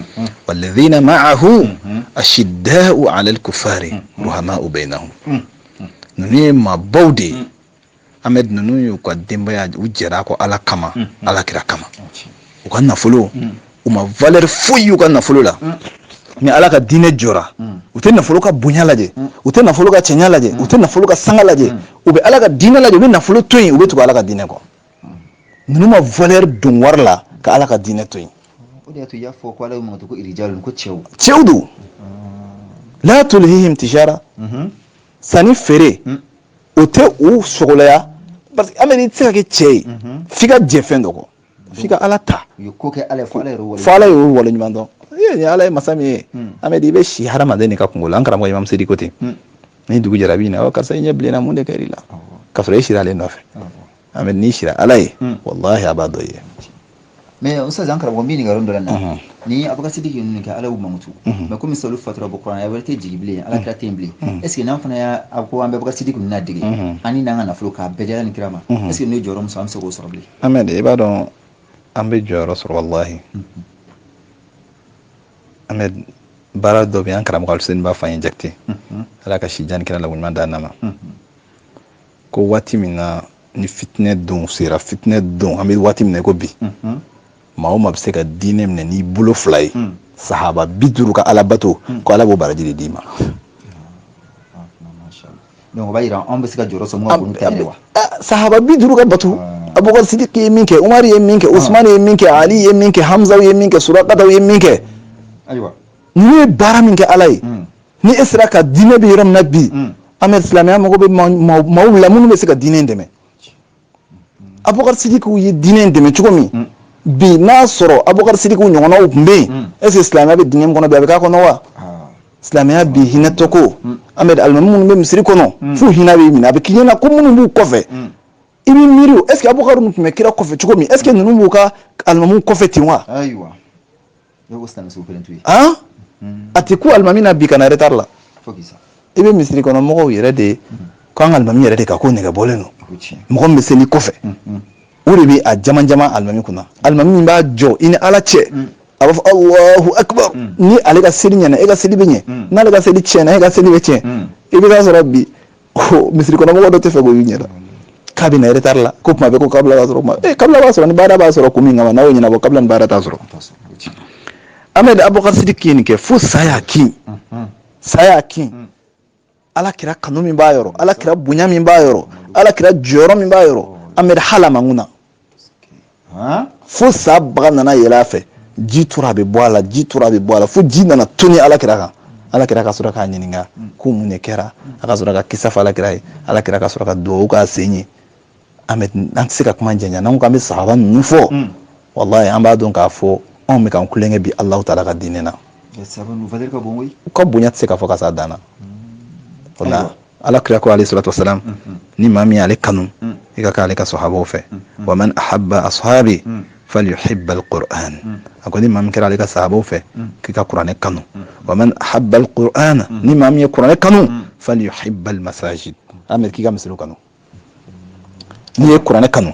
walladhina ma'ahu ashidda'u 'ala al-kuffari ruhama'u bainahum. Ninnu ye maabaw de ye. Ahmed, ninnu y'u ka denbaya, u jɛra kɔ Ala kama, Ala kira kama. U ka nafolo, u ma valeur foyi y'u ka nafolo la. Ni Ala ka diinɛ jɔra, u tɛ nafolo ka bonya lajɛ, u tɛ nafolo ka cɛɲa lajɛ, u tɛ nafolo ka sanga lajɛ, u bɛ Ala ka diinɛ lajɛ. U bɛ nafolo to yen, u bɛ tugu Ala ka diinɛ kɔ. Ninnu ma valeur don wari la ka Ala ka diinɛ to yen. O de y'a to i y'a fɔ ko Ala y'u mankutu ko irijalun, ko cɛw. Cɛw don. La tulhihim tijara, sanni feere o tɛ u sɔgɔlaya, parce que Ahmed, i tɛ se ka kɛ cɛ ye f'i ka jɛ fɛn dɔ kɔ, f'i ka Ala ta. U ye ko kɛ Ala ye fo Ala yɛrɛ wale. Fo Ala y'o wale ɲuman dɔn. Ee, Ala ye masa min ye. Ahmed, i bɛ si hadamaden de ka kungo la. An karamɔgɔ Imam Sedi ko ten: ni dugu jɛra, a b'i ɲininka: ɔ karisa, i ɲɛ bilenna, mun de kɛra i la? K'a sɔrɔ e sira ale nɔfɛ. Ahmed, n'i sira Ala ye, wallahi, a b'a dɔn i ye. Mais ustaz, an karamɔgɔ, min ɲininkali dɔ la na ni Abubakar Sidiki ninnu kɛ, Ala y'u mankutu, mais komi sisan olu fatura bɔ, kuranɛ wɛrɛ tɛ jigin bilen, Ala kira tɛ yen bilen, est ce que n'an fana y'a a ko an bɛ Abubakar Sidiki ninnu ladege, an ni n'an ka nafolo k'a bɛɛ di Ala ni kira ma, est ce que n'u ye jɔyɔrɔ min sɔrɔ, an bɛ se k'o sɔrɔ bilen? Ahmed, i b'a dɔn an bɛ jɔyɔrɔ sɔrɔ, wallahi. Ahmed, baara dɔ bɛ yen, an karamɔgɔ Aluseni b'a fɔ an ye Jakite, Ala ka si jan ni kɛnɛ lakoɲuman d'an ma, ko waati min na ni fitinɛ don sera, fitinɛ don, an bɛ waati min na i ko bi, maa o maa bɛ se ka diinɛ minɛ n'i bolo fila ye, sahaba 50 ka Ala bato, ko Ala b'o baraji de d'i ma. Donc o b'a yira anw bɛ se ka jɔyɔrɔ sɔrɔ mun ka bon n'u ta yɛrɛ wa? Sahaba 50 ka bato, Abubakar Sidiki ye min kɛ, Umar ye min kɛ, Usman ye min kɛ, Ali ye min kɛ, Hamza ye min kɛ, Surakataw ye min kɛ, ninnu ye baara min kɛ Ala ye, ni e sera ka diinɛ bɛ yɔrɔ min na bi, an bɛ silamɛya mago bɛ maaw la minnu bɛ se ka diinɛ in dɛmɛ. Abubakar Sidikiw ye diinɛ in dɛmɛ cogo min bi, n'a sɔrɔ Abubakar Sidikiw ɲɔgɔnnaw tun bɛ yen, est ce que silamɛya bɛ dingɛ min kɔnɔ bi, a bɛ k'a kɔnɔ wa? Silamɛya bi hinɛtɔ ko, Ahmed, alimami minnu bɛ misiri kɔnɔ, f'u hinɛ b'i minɛ. A bɛ k'i ɲɛna ko minnu b'u kɔfɛ, i b'i miiri, est ce que Abubakar tun bɛ kira kɔfɛ cogo min, est ce que ninnu b'u ka alimamiw kɔfɛ ten wa? Ayiwa, silamɛ to yen. Han, a tɛ ku alimami na bi ka na retard la. Fo k'i sa. I bɛ misiri kɔnɔ mɔgɔw yɛrɛ de ko an ka alimami yɛrɛ de ka ko nɛgɛ bɔlen don. Mɔgɔ min bɛ seli kɔfɛ, o de bɛ a jama jama alimami kunna. Alimami min b'a jɔ i ni Ala cɛ, a b'a fɔ Alahu akibaru, ni ale ka seli ɲɛna, e ka seli bɛ ɲɛ, n'ale ka seli tiɲɛna, e ka seli bɛ tiɲɛ. I bɛ taa sɔrɔ bi misiri kɔnɔ mɔgɔ dɔ tɛ fɛ k'o y'u ɲɛda k'a bɛ na retard la, ko kuma bɛɛ ko kabila b'a sɔrɔ kuma kabila b'a sɔrɔ ni baara b'a sɔrɔ kun min kama, n'a y'o ɲɛnabɔ, kabila ni baara t'a sɔrɔ. Ahmed, Abubakar Sidiki ye nin kɛ fo sa y'a kin, sa y'a kin. Ala kira kanu min b'a yɔrɔ, Ala kira bonya min b'a yɔrɔ, Ala kira jɔyɔrɔ min b'a yɔrɔ, Ahmed, hala ma ŋuna fo sa baga nana yɛlɛ a fɛ. Ji tora a bɛ bɔ a la, ji tora a bɛ bɔ a la, fo ji nana toni Ala kira kan. Ala kira ka sɔrɔ k'a ɲininka ko mun de kɛra. A ka sɔrɔ ka kisa fɔ Ala kira ye. Ala kira ka sɔrɔ ka dugawu k'a sen ye. Ahmed, an tɛ se ka kuma janya n'an ko k'an bɛ sahaba ninnu fɔ. Walahi, an b'a dɔn k'a fɔ anw bɛ k'an kulonkɛ bi Alahu taala ka diinɛ na. U ka bonya tɛ se ka fɔ ka s'a dan na. O la, Ala kira ko alayhi salatu wasalam, ni maa min y'ale kanu, i ka k'ale ka sahabaw fɛ. Wa man ahabba ashabi falyuhibba alquran. A ko ni maa min kɛra ale ka sahabaw fɛ, k'i ka kuranɛ kanu. Wa man ahabba alquran, ni maa min ye kuranɛ kanu, falyuhibba almasajid. Ahmed, k'i ka misiriw kanu. N'i ye kuranɛ kanu,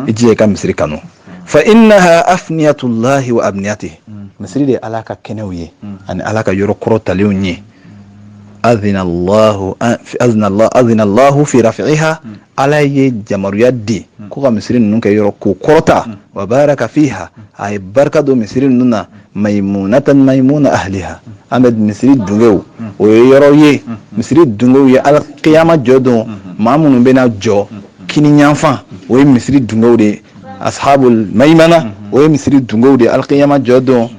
i jija i ka misiri kanu. Fa innaha afniyatullahi wa abniyatihi. Misiri de ye Ala ka kɛnɛw ye ani Ala ka yɔrɔ kɔrɔtalenw ye. Azina Allahu, azina Allah, azina Allahu fi rafi'iha. Ala ye jamaruya di ko ka misiri ninnu kɛ yɔrɔ k'o kɔrɔta. Wa baraka fiha, a ye barika don misiri ninnu na. Maymunatan maymuna ahliha. Ahmed, misiri dungew, o ye yɔrɔ ye, misiri dungew ye ala kiyama jɔ don, maa minnu bɛna jɔ kini yanfan, o ye misiri dungew de ye. Ashabul maymana, o ye misiri dungew de ye alkiyama jɔ don.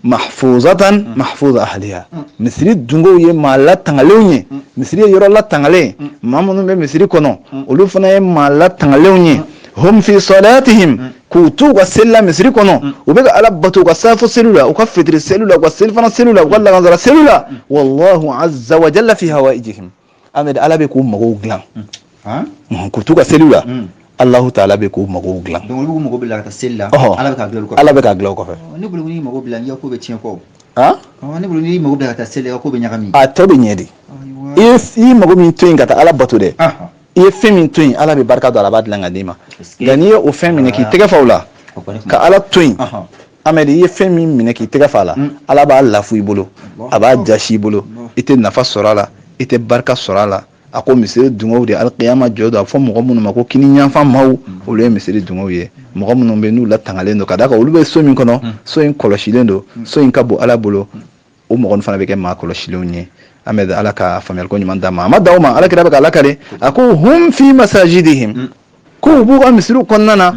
Mahfuzatan mahfuz ahliha. Misiri dungew ye maa latangalenw ye. Misiri ye yɔrɔ latangalen, maa minnu bɛ misiri kɔnɔ, olu fana ye maa latangalenw ye. Hum fi salatihim, k'u t'u ka seli la misiri kɔnɔ, u bɛ ka Ala bato u ka safo seliw la, u ka fitiri seliw la, u ka selifana seliw la, u ka lagansara seliw la. Wallahu azza wa jalla fi hawaijihim. Ahmed, Ala bɛ k'u magow dilan k'u t'u ka seliw la. Allahu taala bɛ k'u magow dilan. Donc olu b'u mago bila ka taa seli la. Ala bɛ k'a dilan olu kɔfɛ. Ala bɛ k'a dilan o kɔfɛ. Ne bolo n'i mago bila, n'i ka ko bɛ tiɲɛ kɔ. Han? Ne bolo n'i mago bila ka taa seli la, i ka ko bɛ ɲagami. A tɔ bɛ ɲɛ de. I ye mago min to yen ka taa Ala bato dɛ, i ye fɛn min to yen, Ala bɛ barika don a la, a b'a dilan ka d'i ma. Nka n'i ye o fɛn minɛ k'i tɛgɛ fa o la ka Ala to yen, Ahmed, i ye fɛn min minɛ k'i tɛgɛ fa a la, Ala b'a lafu i bolo, a b'a jasi i bolo, i tɛ nafa sɔrɔ a la, i tɛ barika sɔrɔ a la. A ko misiri dungew de alikiyama jɔ don, a fɔ mɔgɔ minnu ma ko kini yanfan maaw, olu ye misiri dungew ye, mɔgɔ minnu bɛ n'u latangalen don ka d'a kan olu bɛ so min kɔnɔ, so in kɔlɔsilen don, so in ka bon Ala bolo, o mɔgɔ fana bɛ kɛ maa kɔlɔsilenw ye. An bɛ Ala ka faamuyaliko ɲuman d'an ma. A ma dan o ma, Ala kira bɛ k'a lakale, a ko hum fi masajidihim, ko u b'u ka misiriw kɔnɔna na,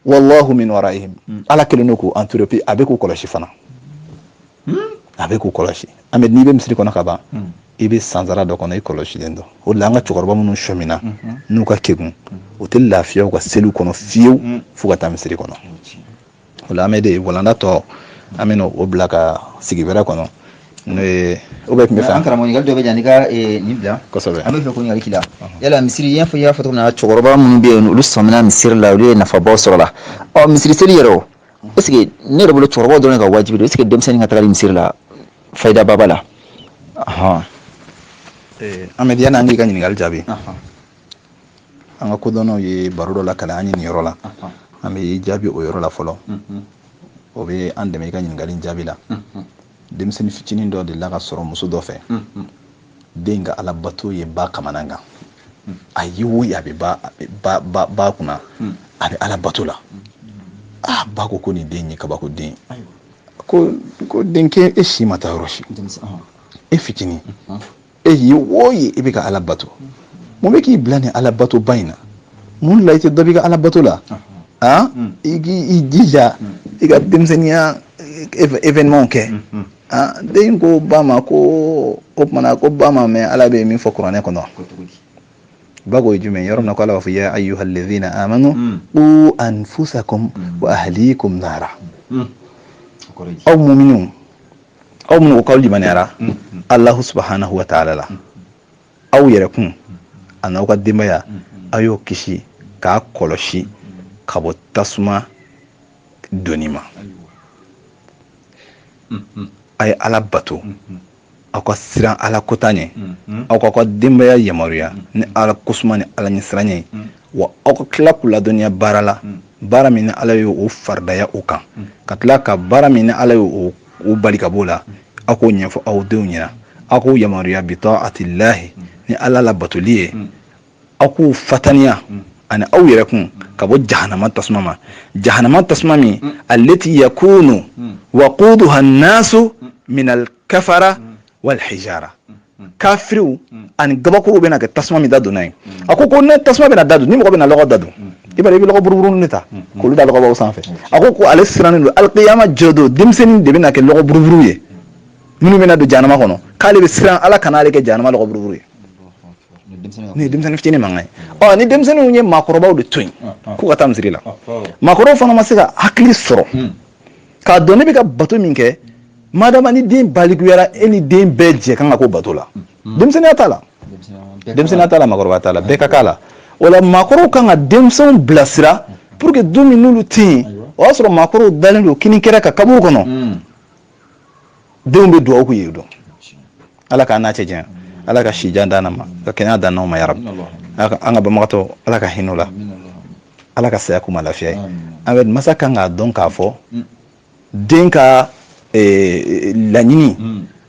wallahu min waraihim. Ala kɛlen don k'u entouré, puis a bɛ k'u kɔlɔsi fana, a bɛ k'u kɔlɔsi. An bɛ n'i bɛ misiri kɔnɔ ka ban, i bɛ sansara dɔ kɔnɔ, i kɔlɔsilen don. O de la, an ka cɛkɔrɔba minnu sɔmina n'u ka kegun, u tɛ lafiya u ka seliw kɔnɔ fiyewu f'u ka taa misiri kɔnɔ. O la, an bɛ de walanda tɔ, an bɛ o bila ka sigi wɛrɛ kɔnɔ, n'o ye o bɛɛ tun bɛ fɛ. An karamɔgɔ, ɲininkali dɔ bɛ yan, i ka nin bila. Kosɛbɛ. An bɛ fɛ ko ɲininkali k'i la. Yala misiri, i y'a fɔ cogo min na, cɛkɔrɔba minnu bɛ yen, olu sɔmina misiri la, olu ye nafabaw sɔrɔ la. Ɔ, misiri seli yɛrɛ o, est ce que ne yɛrɛ bolo cɛkɔrɔbaw dɔrɔn ka wajibi don? Est ce que denmisɛnnin ka tagali misiri la, fayidaba b'a la? Ahmed, yanni an k'i ka ɲininkali jaabi, an ka kodɔnnaw ye baro dɔ lakale an ye nin yɔrɔ la. An bɛ jaabi o yɔrɔ la fɔlɔ, o bɛ an dɛmɛ i ka ɲininkali jaabi la. Denmisɛnnin fitinin dɔ delila ka sɔrɔ muso dɔ fɛ. Den ka alabato ye ba kamana kan. A ye o ye, a bɛ ba ba ba ba kunna, a bɛ alabato la. Aa, ba ko ko nin den ye kabako den. Ko denkɛ, e si ma taa yɔrɔ si, e fitinin, e ye o ye, e bɛ ka ala bato, mun bɛ k'i bila nin ala bato ba in na? Mun la i tɛ dɔ b'i ka ala bato la? Ah, i k'i jija i ka denmisɛnninya événement kɛ. Ah, den ko ba ma ko o tumana ko ba ma mɛn Ala bɛ min fɔ kuranɛ kɔnɔ. Ba ko ye jumɛn? Yɔrɔ min na ko Ala b'a fɔ ya ayyuhallazina amanu qu anfusakum wa ahlikum nara. Aw muminun, Aw minnu ko k'aw limaniyara Alahu subahanahu wa taala la, aw yɛrɛ kun a n'aw ka denbaya, aw y'o kisi k'a kɔlɔsi ka bɔ tasuma donni ma. A ye Ala bato, aw ka siran Ala kota ɲɛ, aw k'aw ka denbaya yamaruya ni Ala kosuma ni Ala ɲɛsiranɲɛ ye, wa aw ka tila k'u ladɔnniya baara la, baara min ni Ala ye o faridaya o kan, ka tila ka baara min ni Ala ye o bali ka b'o la, aw k'o ɲɛfɔ aw denw ɲɛna. Aw k'u yamaruya bi taatillahi, ni Ala labatoli ye. Aw k'u fataniya ani aw yɛrɛ kun ka bɔ jahanama tasuma ma, jahanama tasuma min allati yakunu waquduha nasu min alkafara walhijara, kafiriw ani gabakuruw bɛna kɛ tasuma min dadonna ye. A ko ko ne tasuma bɛna dadon, ni mɔgɔ bɛna lɔgɔ dadon, i b'a dɔn i bɛ lɔgɔ buruburu de ta k'olu da lɔgɔbaw sanfɛ. A ko ko ale sirannen don alikiyama jɔ don, denmisɛnnin de bɛna kɛ lɔgɔ buruburu ye minnu bɛna don jahanama kɔnɔ, k'ale bɛ siran Ala kana ale kɛ jahanama lɔgɔ buruburu ye. Nin ye denmisɛnnin fitinin mankan ye. Ɔ, ni denmisɛnninw ye maakɔrɔbaw de to yen k'u ka taa misiri la, maakɔrɔbaw fana ma se ka hakili sɔrɔ k'a dɔn ne bɛ ka bato min kɛ. Madama ni den balikuyara, e ni den bɛɛ jɛ kan ka k'o bato la. Denmisɛnninya t'a la, denmisɛnninya t'a la, maakɔrɔba t'a la, bɛɛ ka k'a la. O la, maakɔrɔw kan ka denmisɛnw bilasira pour que don min n'olu tɛ yen, o y'a sɔrɔ maakɔrɔw dalen don kini kɛrɛ kan kaburu kɔnɔ, denw bɛ dugawu k'u ye. Don Ala k'an n'a cɛ janya, Ala ka si jan d'an ma, ka kɛnɛya d'an n'aw ma, yarabi. An ka banbagatɔ, Ala ka hinɛ u la, Ala ka saya k'u ma lafiya ye. An bɛ masa kan k'a dɔn k'a fɔ den ka laɲini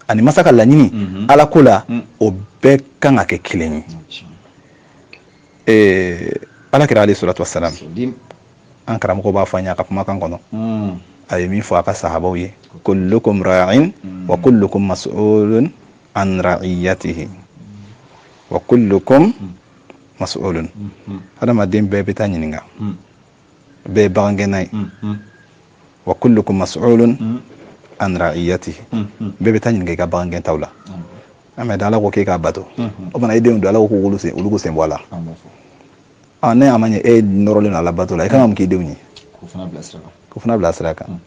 ani masa ka laɲini Ala ko la, o bɛɛ kan ka kɛ kelen ye. Ala kira alayhi salatu wasalam, an karamɔgɔ b'a fɔ an ye a ka kumakan kɔnɔ, a ye min fɔ a ka sahabaw ye: kullukum ra'in wa kullukum mas'ulun an ra'iyatihi wa kullukum mas'ulun. Hadamaden bɛɛ bɛ taa ɲininka, bɛɛ ye bagangɛnna ye. Wa kullukum mas'ulun an ra'iyatihi, bɛɛ bɛ taa ɲininka i ka bagangɛntaw la. An bɛ da Ala ko k'e k'a bato, o fana i denw don, Ala ko k'olu sen, olu k'u sen bɔ a la. Ah, ne a ma ɲɛ, e nɔrɔlen don Ala bato la, i kan ka mun k'i denw ye? K'o fana bila sira kan.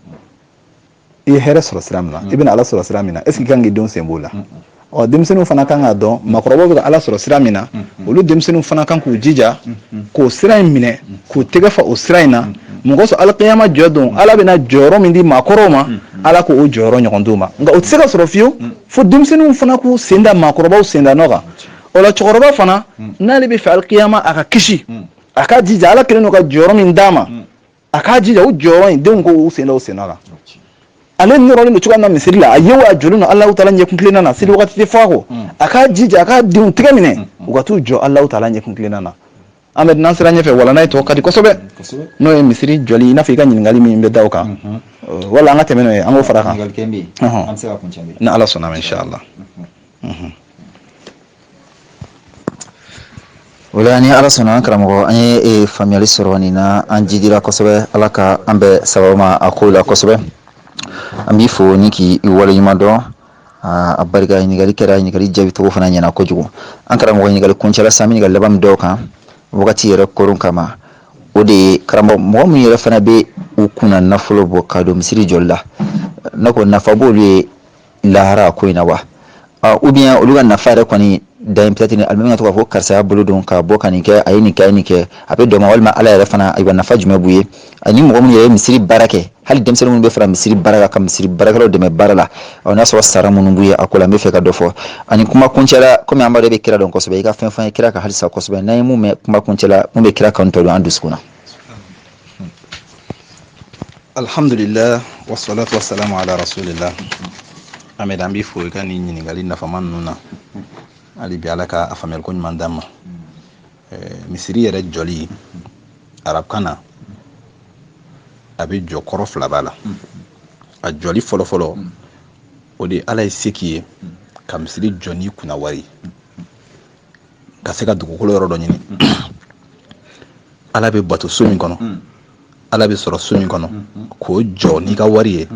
I ye hɛrɛ sɔrɔ sira min na, i bɛna Ala sɔrɔ sira min na, est ce que i kan k'i denw sen b'o la? Ɔ, denmisɛnninw fana kan k'a dɔn maakɔrɔbaw bɛ ka Ala sɔrɔ sira min na, olu denmisɛnninw fana kan k'u jija k'o sira in minɛ, k'u tɛgɛ fa o sira in na. Mɔgɔ sɔrɔ alikiyama jɔ don, Ala bɛna jɔyɔrɔ min di maakɔrɔw ma, Ala k'o jɔyɔrɔ ɲɔgɔn d'u ma. Nka o tɛ se ka sɔrɔ fiyewu fo denmisɛnninw fana k'u sen da maakɔrɔbaw sen da nɔ kan. O la, cɛkɔrɔba fana, n'ale bɛ fɛ alikiyama a ka kisi, a ka jija Ala kɛlen don ka jɔyɔrɔ min d'a ma, a k'a jija o jɔyɔrɔ in, denw k'u sen da o sen nɔ kan. Ale nɔrɔlen don cogoya min na misiri la, a ye o a jɔlen don Alahu taala ɲɛkun tilenna na, seli wagati tɛ fɔ a kɔ, a k'a jija a k'a denw tɛgɛ minɛ, u ka t'u jɔ Alahu taala ɲɛkun tilenna na. An bɛ n'an sera ɲɛfɛ, walanda tɔ ka di kosɛbɛ, n'o ye misiri jɔli, i n'a fɔ i ka ɲininkali min bɛ da o kan, wala an ka tɛmɛ n'o ye, an k'o fara kan ni Ala sɔnna ma, inshallah. O la, ni Ala sɔnna, an karamɔgɔ, an ye faamuyali sɔrɔ nin na, an jidira kosɛbɛ. Ala ka an bɛɛ sababu ma a ko la kosɛbɛ. An b'i fo ni k'i waleɲuman dɔn. A barika, ɲininkali kɛra, ɲininkali jaabi cogo fana ɲɛna kojugu. An karamɔgɔ, ɲininkali kuncɛla sa, an bɛ ɲininkali laban min dɔw kan wagati yɛrɛ koron kama, o de ye, karamɔgɔ, mɔgɔ min yɛrɛ fana bɛ u kunna nafolo bɔ ka don misiri jɔli la, ne ko nafa b'olu ye lahara ko in na wa? Ou bien olu ka nafa yɛrɛ kɔni dan ye peut-être alimami ka to k'a fɔ karisa y'a bolo don ka bɔ ka nin kɛ, a ye nin kɛ, a ye nin kɛ, a bɛ dɔn ma, walima Ala yɛrɛ fana, ayiwa, nafa jumɛn b'u ye? Ani mɔgɔ minnu yɛrɛ ye misiri baara kɛ, hali denmisɛnnin minnu bɛ fara misiri baara kan, ka misiri baarakɛlaw dɛmɛ baara la, ɔ, n'a sɔrɔ sara minnu b'u ye a ko la, n bɛ fɛ ka dɔ fɔ. Ani kuma kuncɛ la, komi an b'a dɔn e bɛ kira dɔn kosɛbɛ, i ka fɛn fɔ an ye kira kan halisa kosɛbɛ, n'an ye mun mɛn kuma kuncɛ la, mun bɛ kira kanu tɔ don an dusukun na. Alhamdulillah, wassalatu wassalamu ala rasulillah. Ahmed, an b'i fo i ka nin ɲininkali nafama ninnu na. Hali bi, Ala ka a faamuyali ko ɲuman d'an ma. Misiri yɛrɛ jɔli, arabukan na, a bɛ jɔ, kɔrɔ fila b'a la. A jɔli fɔlɔfɔlɔ, o de ye Ala ye se k'i ye ka misiri jɔ n'i kunna wari, ka se ka dugukolo yɔrɔ dɔ ɲini, Ala bɛ bato so min kɔnɔ, Ala bɛ sɔrɔ so min kɔnɔ, k'o jɔ n'i ka wari ye.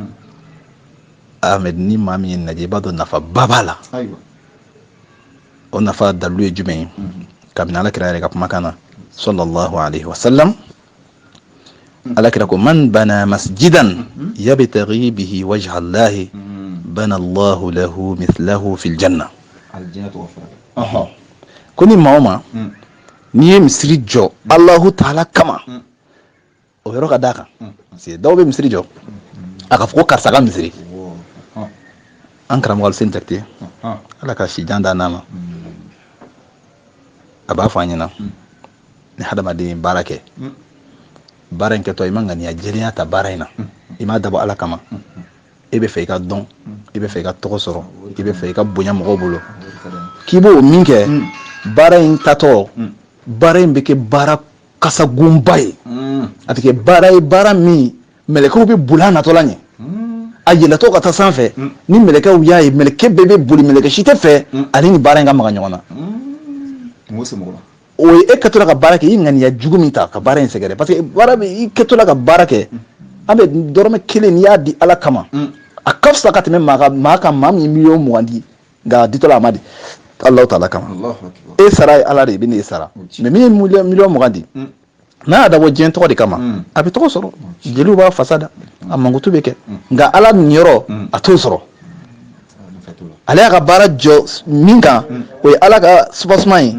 Ahmed, ni maa min ye lajɛ, i b'a dɔn nafaba b'a la. O nafa dalilu ye jumɛn ye? Kabini Ala kira yɛrɛ ka kumakan na, sallallahu alaihi wasallam, Ala kira ko: man bana masjidan yabtaghi bihi wajha Allahi. Bana Allahu lahu mithlahu fil janna. Ko ni maa o maa n'i ye misiri jɔ Alahu taala kama, o yɔrɔ ka d'a kan, parce que dɔw bɛ misiri jɔ a ka fɔ ko karisa ka misiri. An karamɔgɔ Aluseni Jakite, Ala ka si jan d'a n'a ma, a b'a fɔ an ɲɛna ni hadamaden ye baara kɛ, baara in kɛtɔ i ma ŋaniya jɛlenya ta baara in na, i m'a dabɔ Ala kama, e bɛ fɛ i ka dɔn, i bɛ fɛ i ka tɔgɔ sɔrɔ, i bɛ fɛ i ka bonya mɔgɔw bolo, k'i b'o min kɛ, baara in tatɔ, baara in bɛ kɛ baara kasagonba ye. A bɛ kɛ baara ye, baara min mɛlɛkɛw bɛ boli a natɔla ɲɛ, a yɛlɛtɔ ka taa sanfɛ. Ni mɛlɛkɛw y'a ye, mɛlɛkɛ bɛɛ bɛ boli, mɛlɛkɛ si tɛ fɛ ale ni baara in ka maga ɲɔgɔn na. O ye e kɛtɔ la ka baara kɛ, i ŋaniya jugu min ta ka baara in sɛgɛrɛ, parce que baara bɛ i kɛtɔ la ka baara kɛ, an bɛ dɔrɔmɛ kelen n'i y'a di Ala kama, a ka fisa ka tɛmɛ maa kan, maa min ye 20 miliyɔn di, nka a ditɔla a ma di Alahu taala kama. E sara ye Ala de ye, i bɛ n'e sara. Mais min ye 20 miliyɔn di, n'a y'a dabɔ diɲɛ tɔgɔ de kama, a bɛ tɔgɔ sɔrɔ, jeliw b'a fasa da, a mankutu bɛ kɛ, nka Ala niyɔrɔ a t'o sɔrɔ. Ale y'a ka baara jɔ min kan, o ye Ala ka soubassement ye,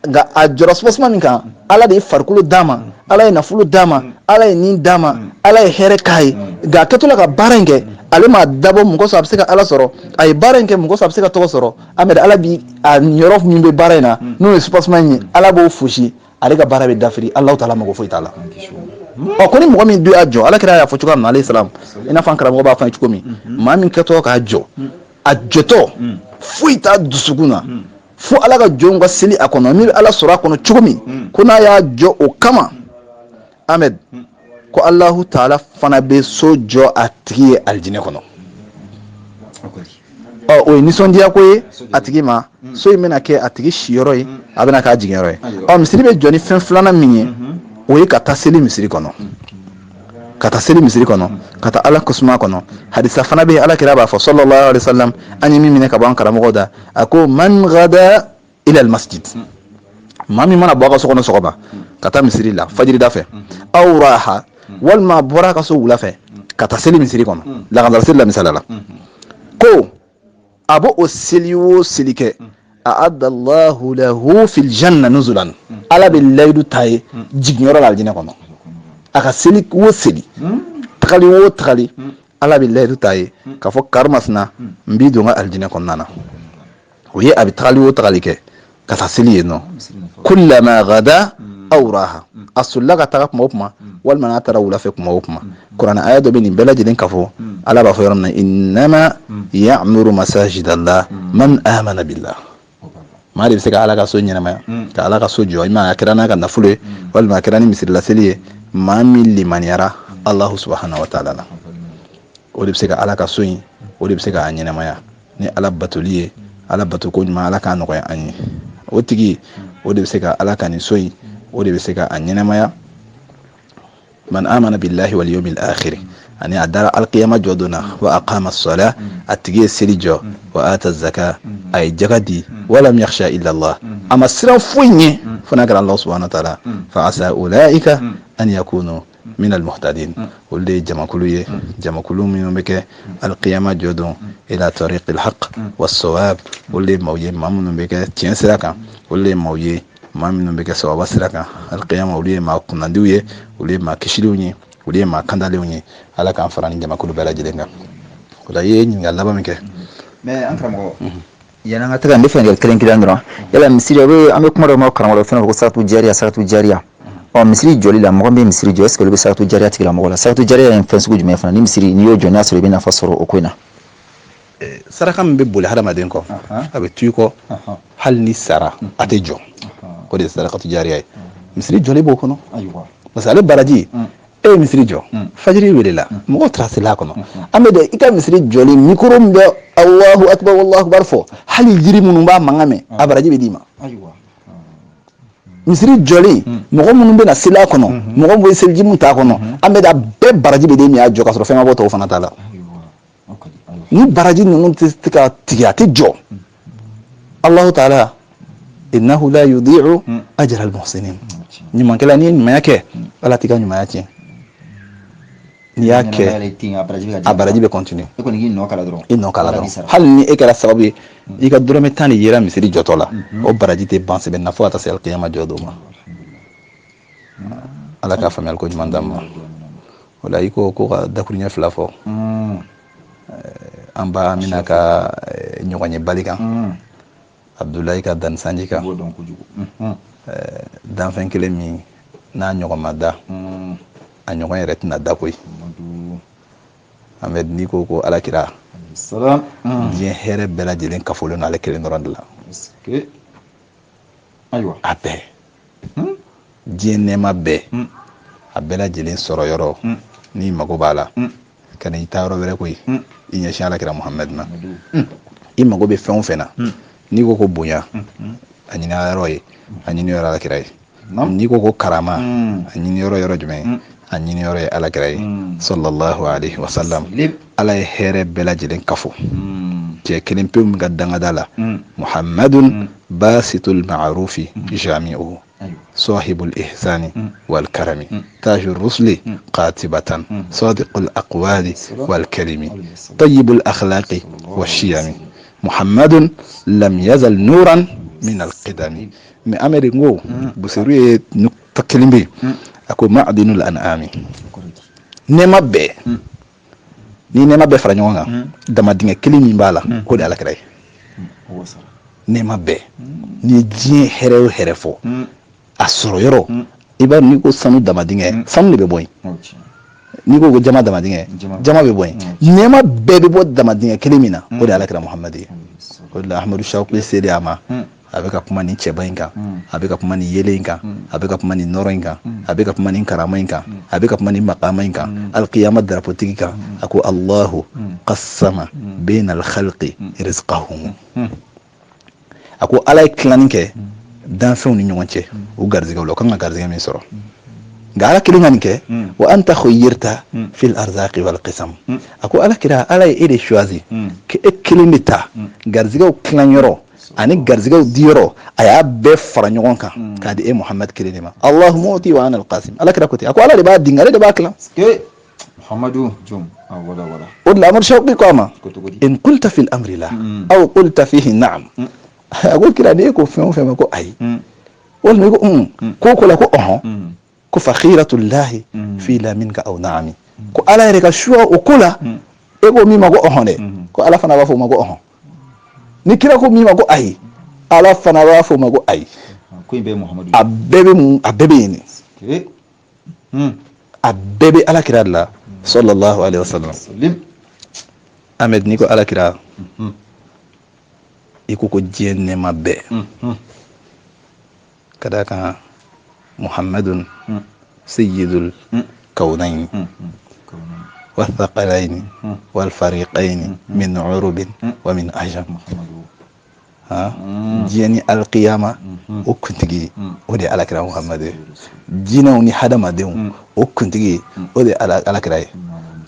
nka a jɔra soubassement min kan, Ala de ye farikolo d'a ma, Ala ye nafolo d'a ma, Ala ye nin d'a ma, Ala ye hɛrɛ k'a ye. Nka a kɛtɔ la ka baara in kɛ, ale m'a dabɔ mɔgɔ sɔrɔ a bɛ se ka Ala sɔrɔ. A ye baara in kɛ mɔgɔ sɔrɔ a bɛ se ka tɔgɔ sɔrɔ. Ahmed, Ala bi a niyɔrɔ min bɛ baara in na, n'o ye soubassement in ye, Ala b'o fosi, ale ka baara bɛ dafiri, Alahu taala mago foyi t'a la. Ɔ, ko ni mɔgɔ min dun y'a jɔ, Ala kira y'a fɔ cogoya min na, alayhi salam, i n'a fɔ an karamɔgɔ b'a fɔ an ye cogo min, maa min kɛtɔ k'a jɔ, a jɔtɔ foyi t'a dusukun na fo Ala ka jɔnw ka seli a kɔnɔ, min bɛ Ala sɔrɔ a kɔnɔ cogo min, ko n'a y'a jɔ o kama, Ahmed, ko Alahu taala fana bɛ so jɔ a tigi ye alijinɛ kɔnɔ. Ɔ, o ye nisɔndiya ko ye a tigi ma. So in bɛna kɛ a tigi siyɔrɔ ye, a bɛna k'a jiginyɔrɔ ye. Ɔ, misiri bɛ jɔ ni fɛn filanan min ye, o ye ka taa seli misiri kɔnɔ, ka taa seli misiri kɔnɔ, ka taa Ala kosuma kɔnɔ. Hadisa fana bɛ yen, Ala kira b'a fɔ sallallahu alaihi wasallam, an ye min minɛ ka bɔ an karamɔgɔ da, a ko man gada ila al masjid, maa min mana bɔ a ka so kɔnɔ sɔgɔma ka taa misiri la fajirida fɛ, aw raha, walima a bɔra a ka so wula fɛ ka taa seli misiri kɔnɔ, lagansara seli la misali la, ko a b'o o seli o seli kɛ, a'adda Allahu lahu fil janna nuzulan, Ala bɛ layidu ta ye jiginyɔrɔ la alijinɛ kɔnɔ. A ka seli o seli, tagali o tagali, Ala bɛ layidu ta ye k'a fɔ karimasina, n b'i don n ka alijinɛ kɔnɔna na. O ye a bɛ tagali o tagali kɛ ka taa seli yen nɔ, kullama gada aw raha, a solila ka taga kuma o kuma, walima n'a taara wula fɛ kuma o kuma. Kuranɛ aya dɔ bɛ nin bɛɛ lajɛlen ka fɔ, Ala b'a fɔ yɔrɔ min na, innama ya'muru masajidallah man amana billah. Maa de bɛ se ka Ala ka so ɲɛnamaya, ka Ala ka so jɔ, i ma a kɛra n'a ka nafolo ye, walima a kɛra ni misirilaseli ye, maa min limaniyara Allahu subahana wa taala la, o de bɛ se ka Ala ka so in, o de bɛ se k'a ɲɛnamaya ni Ala batoli ye. Ala bato ko ɲuman, Ala k'a nɔgɔya an ye. O tigi, o de bɛ se ka Ala ka nin so in, o de bɛ se ka a ɲɛnamaya. Man amana billahi wal yawmil akhir, ani a dara alkiyama jɔ don na, wa aqama as-sala, a tigi ye seli jɔ, wa ata zaka, a ye jaga di, walam yakhsha illa Allah, a ma siran foyi ɲɛ fo n'a kɛra Allah subhanahu wa ta'ala, fa asa ulaika an yakunu min almuhtadin. Olu de ye jamakulu ye, jamakulu minnu bɛ kɛ alkiyama jɔ don ila tariqi alhaq was-sawab. Olu de ye maaw ye, maa minnu bɛ kɛ tiɲɛ sira kan. Olu de ye maaw ye, maa minnu bɛ kɛ sawaba sira kan alkiyama. Olu ye maa kunnandiw ye, olu ye maa kisiliw ye, olu ye maa kandalenw ye. Ala k'an fara ni jamakulu bɛɛ lajɛlen kan. O la, i ye ɲininkali laban min kɛ. Mais an karamɔgɔ, yanni an ka taga, n bɛ fɛ ka kelen kelen dɔrɔn. Yala misiri, o bɛ an bɛ kuma dɔ ma karamɔgɔ dɔ fɛnɛ ko saratu jariya, saratu jariya. Ɔ, misiri jɔli la, mɔgɔ min bɛ misiri jɔ, est ce que olu bɛ saratu jariya tigilamɔgɔ la? Saratu jariya ye fɛn sugu jumɛn fana? Ni misiri n'i y'o jɔ, n'a sɔrɔ i bɛ nafa sɔrɔ o ko in na. Saraka min bɛ boli hadamaden kɔ, a bɛ to i kɔ hali ni sara, a tɛ jɔ, o de ye sarakatu jariya ye. Misiri jɔli b'o kɔnɔ, parce que ale baraji, e ye misiri jɔ, fajiri welela, mɔgɔw taara seli a kɔnɔ. An bɛ dɛ, i ka misiri jɔli, micro min bɛ Allahu akbar, Allahu akbar fɔ, hali yiri minnu b'a mankan mɛn, a baraji bɛ d'i ma. Misiri jɔlen, mɔgɔ minnu bɛ na seli a kɔnɔ, mɔgɔ minnu bɛ seliji min t'a kɔnɔ, an bɛ da bɛɛ baraji bɛ d'e min y'a jɔ, k'a sɔrɔ fɛn ma bɔ tɔw fana ta la. Ni baraji ninnu tɛ se ka tigɛ, a tɛ jɔ. Allahu taala innahu la yudi'u ajra al-muhsinin. Ɲumankɛla, n'i ye ɲumanya kɛ, Ala t'i ka ɲumanya tiɲɛ. N'i y'a kɛ, a baraji bɛ continuer. E kɔni k'i nɔ k'a la dɔrɔn. I nɔ k'a la dɔrɔn. Hali ni e kɛra sababu ye i ka dɔrɔmɛ 10 de yera misiri jɔtɔ la, o baraji tɛ ban sɛbɛn na fo ka taa se alikiyama jɔ don ma. Ala ka faamuyali ko ɲuman d'an ma. O la, i ko ko ka dakuruɲɛ fila fɔ an ba Amina ka ɲɔgɔnyebali kan, Abudulayi ka danni sanji kan, danfɛn kelen min n'a ɲɔgɔn ma da, a ɲɔgɔn yɛrɛ tɛna da koyi. Ahmed, n'i ko ko Ala kira, diɲɛ hɛrɛ bɛɛ lajɛlen kafolen don ale kelen dɔrɔn de la. Ayiwa. A bɛɛ, diɲɛ nɛɛma bɛɛ, a bɛɛ lajɛlen sɔrɔ yɔrɔ, n'i mago b'a la, ka na i taa yɔrɔ wɛrɛ koyi, i ɲɛsin Ala kira Muhamadu ma. I mago bɛ fɛn o fɛn na, n'i ko ko bonya, a ɲini yɔrɔ ye, a ɲini yɔrɔ Ala kira ye. N'i ko ko karama, a ɲini yɔrɔ yɔrɔ jumɛn ye? A ɲini yɔrɔ ye Ala kira ye, sallallahu alaihi wasallam. Ala ye hɛrɛ bɛɛ lajɛlen kafo cɛ kelen pewu min ka dangada la: Muhammadun basitul ma'rufi jami'uhu, sahibul ihsani wal karami, tajur rusuli qatibatan, sadiqul aqwali wal kalimi, tayyibul akhlaqi washiyami, Muhammadun lam yazal nuran min alqidami. Mais Amadu, n ko Buseru ye nukta kelen bɛ yen, a ko ma'dinul an'ami, nɛɛma bɛɛ, ni nɛɛma bɛɛ fara ɲɔgɔn kan, damadingɛ kelen min b'a la, o de ye Ala kira ye. Nɛɛma bɛɛ, n'i ye diɲɛ hɛrɛ o hɛrɛ fɔ, a sɔrɔ yɔrɔ, i b'a, n'i ko sanu damadingɛ, sanu de bɛ bɔ yen. N'i ko ko jama damadingɛ, jama bɛ bɔ yen. Nɛɛma bɛɛ bɛ bɔ damadingɛ kelen min na, o de ye Ala kira Muhamadu ye. O de la, Ahmadu Shawqi selen a ma, a bɛ ka kuma nin cɛba in kan, a bɛ ka kuma nin yelen in kan, a bɛ ka kuma nin nɔrɔ in kan, a bɛ ka kuma nin karama in kan, a bɛ ka kuma nin makama in kan, alkiyama darapotigi kan. A ko: Allahu qassama bayna alkhalqi rizqahum. A ko Ala ye tilanni kɛ danfɛnw ni ɲɔgɔn cɛ u garizigɛw la, u kan ka garizigɛ min sɔrɔ. Nka Ala kelen ka nin kɛ: wa anta khuyyirta fil arzaqi wal qisam. A ko Ala kira, Ala ye e de choisi k'e kelen de ta garizigɛw tilanyɔrɔ ani garizigɛw diyɔrɔ. A y'a bɛɛ fara ɲɔgɔn kan k'a di e Muhamad kelen de ma. Allahu mu'ti wa ana alqasim. Ala kira ko ten, a ko Ala de b'a di, nka ale de b'a tilan. Muhammadu jom, ah, wala wala. O de la, Amadu Shawqi ko a ma: in qulta fil amri la aw qulta fihi na'am. A ko kira, n'e ko fɛn o fɛn ma ko ayi, walima i ko un ko ko la ko ɔhɔn, ko fa khiratullahi fi la minka aw na'ami. Ko Ala yɛrɛ ka choix o ko la, e ko min ma ko ɔhɔn dɛ, ko Ala fana b'a fɔ o ma ko ɔhɔn. Ni kira ko min ma ko ayi, Ala fana b'a fɔ o ma ko ayi. Ko in bɛɛ ye Muhammadu. A bɛɛ bɛ mun? A bɛɛ bɛ yen de, a bɛɛ bɛ Ala kira de la, sallallahu alaihi wasallam. Ahmed, n'i ko Ala kira, i ko ko diɲɛ nɛɛma bɛɛ. Ka d'a kan, Muhammadun sayyidul kawnayn والثقلين والفريقين من عرب ومن عجم. Ha, diɲɛ ni alkiyama o kuntigi, o de ye Alakira Muhamadu ye. Jinɛw ni hadamadenw o kuntigi, o de ye Alakira ye.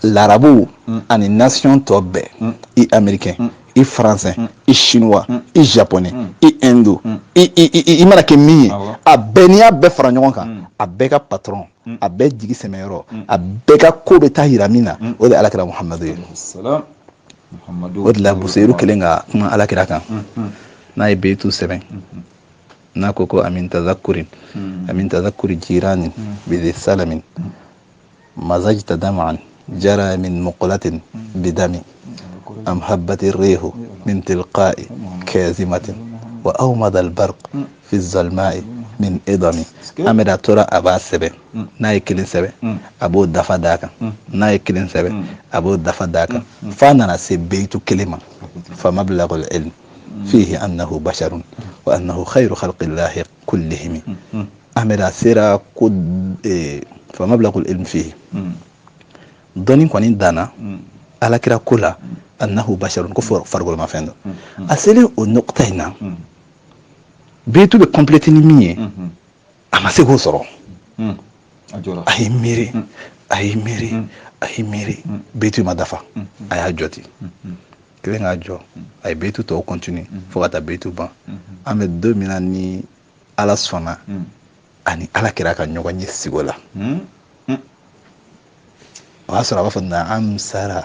Larabuw ani nation tɔ bɛɛ, i américain, i français, i chinois, i japonais, i hindou, i mana kɛ min ye, a bɛɛ, n'i y'a bɛɛ fara ɲɔgɔn kan, a bɛɛ ka patron, a bɛɛ jigi sɛmɛyɔrɔ, a bɛɛ ka ko bɛ taa yira min na, o de ye Alakira Muhamadu ye. O de la, Buseyiru kelen ka kuma Alakira kan, n'a ye beyitu sɛbɛn, n'a ko ko amin tadhakurin, amin tadhakuri jiranin bidhi salamin mazajta dam'an jara min muqlatin bidami, am habbati rihu min tilqa'i kazimatin wa awmada albarq fi zalma'i min idami. Ahmed, a tora a b'a sɛbɛn, n'a ye kelen sɛbɛn, a b'o dafa d'a kan, n'a ye kelen sɛbɛn, a b'o dafa d'a kan, f'a nana se beyitu kelen ma: fa mablagul ilm fihi annahu basharun wa annahu khayru khalqillahi kullihim. Ahmed, a sera ko fa mablagul ilm fihi, dɔnni kɔni danna Alakira ko la, annahu basharun, ko farikolomafɛn dɔ. A selen o nɔgɔta in na, beyitu bɛ compléter ni min ye, a ma se k'o sɔrɔ. A ye miiri, a ye miiri, a ye miiri, beyitu ma dafa. A y'a jɔ ten kelen k'a jɔ, a ye beyitu tɔw continue fo ka taa beyitu ban. An bɛ don min na, ni Ala sɔnna, ani Ala kɛra ka ɲɔgɔn ye sigo la. O y'a sɔrɔ a b'a fɔ naam sara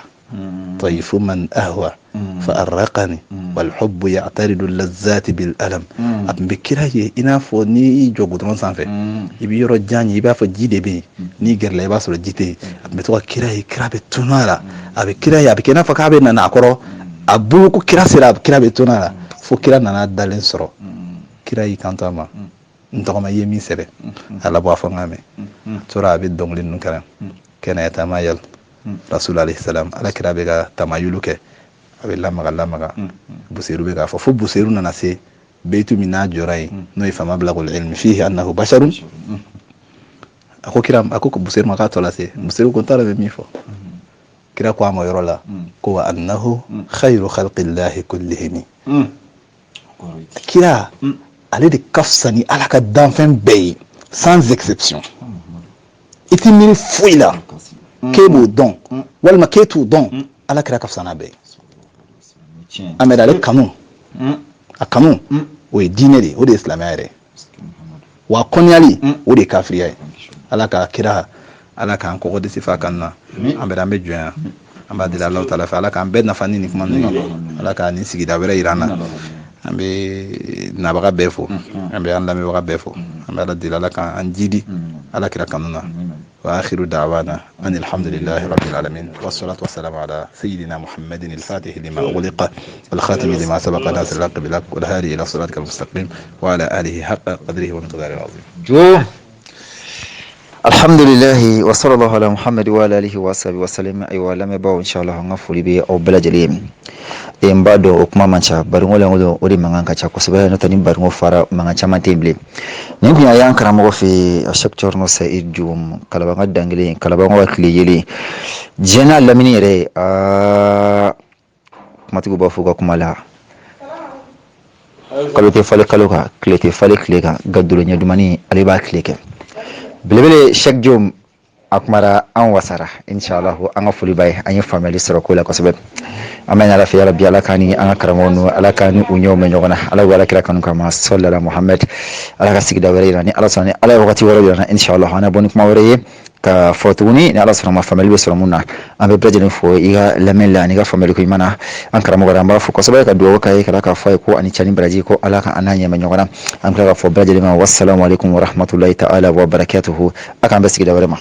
tayfu man ahwa fa arraqani walhubbu ya'taridu lazzati bil alam. A tun bɛ kira ye i n'a fɔ n'i y'i jɔ goudron sanfɛ, i bɛ yɔrɔ jan ye, i b'a fɔ ji de bɛ yen, n'i gɛrɛla i b'a sɔrɔ ji tɛ yen. A tun bɛ to ka kira ye, kira bɛ tunun a la, a bɛ kira ye, a bɛ kɛ i n'a fɔ k'a bɛ nana a kɔrɔ, a bolo ko kira sera, kira bɛ tunun a la, fo kira nana dalen sɔrɔ. Kira y'i kanto a ma: n tɔgɔma, i ye min sɛbɛn a labɔ, a fɔ n k'a mɛn. A tora a bɛ dɔnkili ninnu kalan kana yatamayal rasul alayhi salam. Ala kira bɛ ka tamayulu kɛ, a bɛ lamaga lamaga, buseru bɛ k'a fɔ, fo buseru nana se beitu min n'a jɔra yen, n'o ye fama mablagul ilmi fihi annahu basharun. A ko kira, a ko buseru ma k'a tɔ lase. Buseru ko n t'a dɔn bɛ min fɔ. Kira ko a ma yɔrɔ la ko wa annahu khayru khalqillahi kullihimi. Kira ale de ka fisa ni Ala ka danfɛn bɛɛ ye, sans exception. I t'i miiri foyi la k'e b'o dɔn walima k'e t'o dɔn, Ala kira ka fisa n'a bɛɛ ye. An bɛ ale kanu, a kanu o ye diinɛ de ye, o de ye silamɛya yɛrɛ ye, wa kɔniyali o de ye kafiriya ye. Ala ka kira, Ala k'an kɔgɔ disi fa kan na. An bɛ an bɛ jɔ yan, an b'a deli Alahu taala fɛ, Ala k'an bɛɛ nafa ni nin kuma ninnu ye, Ala k'a nin sigida wɛrɛ yira an na. An bɛ nabaga bɛɛ fo, an bɛ an lamɛnbaga bɛɛ fo, an bɛ Ala deli, Ala k'an jidi Ala kira kanu na. Wa akhiru da'wana an alhamdulillahi rabbil alamin, wassalatu wassalamu ala sayyidina Muhammadin al-fatih lima ughliqa wal khatimi lima sabaqa nasir al-haqq bil haqq wal hadi ila siratikal mustaqim wa ala alihi haqqa qadrihi wa miqdarihi al-azim. Jo alhamdulilahi wa sallallahu ala Muhammad wa ala alihi wa sahbihi wa sallam. Ayiwa lamɛnbaaw, inshallah an ka foli bɛ aw bɛɛ lajɛlen ye. N b'a dɔn o kuma man ca, baringo lankolon o de mankan ka ca kosɛbɛ, n'o tɛ ni baringo fara mankan caman tɛ yen bilen. Nin kun y'an karamɔgɔ fɛ yen, Cheick Thierno Saïd Dioum, Kalaban ka dankelen, Kalaban ka tile yelen, diɲɛ n'a lamini yɛrɛ. Aa, kumatigiw b'a fɔ u ka kuma la, kalo tɛ falen kalo kan, tile tɛ falen tile kan, nka dolo ɲɛ dumani ale b'a tile kɛ. Belebele Cheick Dioum, a kumara, an wasara. Inshallah an ka foli b'a ye, an ye faamuyali sɔrɔ ko la kosɛbɛ. An bɛ Ala fɛ yarabi, Ala k'an ni an ka karamɔgɔ ninnu, Ala k'an ni u ɲɛw mɛn ɲɔgɔn na, Ala bɛ Ala kira kanu kama, sɔlala Muhammed. Ala ka sigida wɛrɛ yira, ni Ala sɔnna, ni Ala ye wagati wɛrɛ yira, inshallah an na bɔ ni kuma wɛrɛ ye ka fɔ tuguni, ni Ala sɔnna ma, faamuyali bɛ sɔrɔ mun na. An bɛ bɛɛ lajɛlen fo i ka lamɛnni la ani ka faamuyali ko ɲuman na. An karamɔgɔ, an b'a fɔ kosɛbɛ ka dugawu k'a ye, ka k'a fɔ a ye ko ani cɛ ni baraji, ko Ala ka an n'a ɲɛmɛ ɲɔgɔn na. An tila ka fɔ bɛɛ lajɛlen ma wasalamu aleykum warahmatulahi ta'ala wa barakatuhu. A k'an bɛ sigida wɛrɛ ma.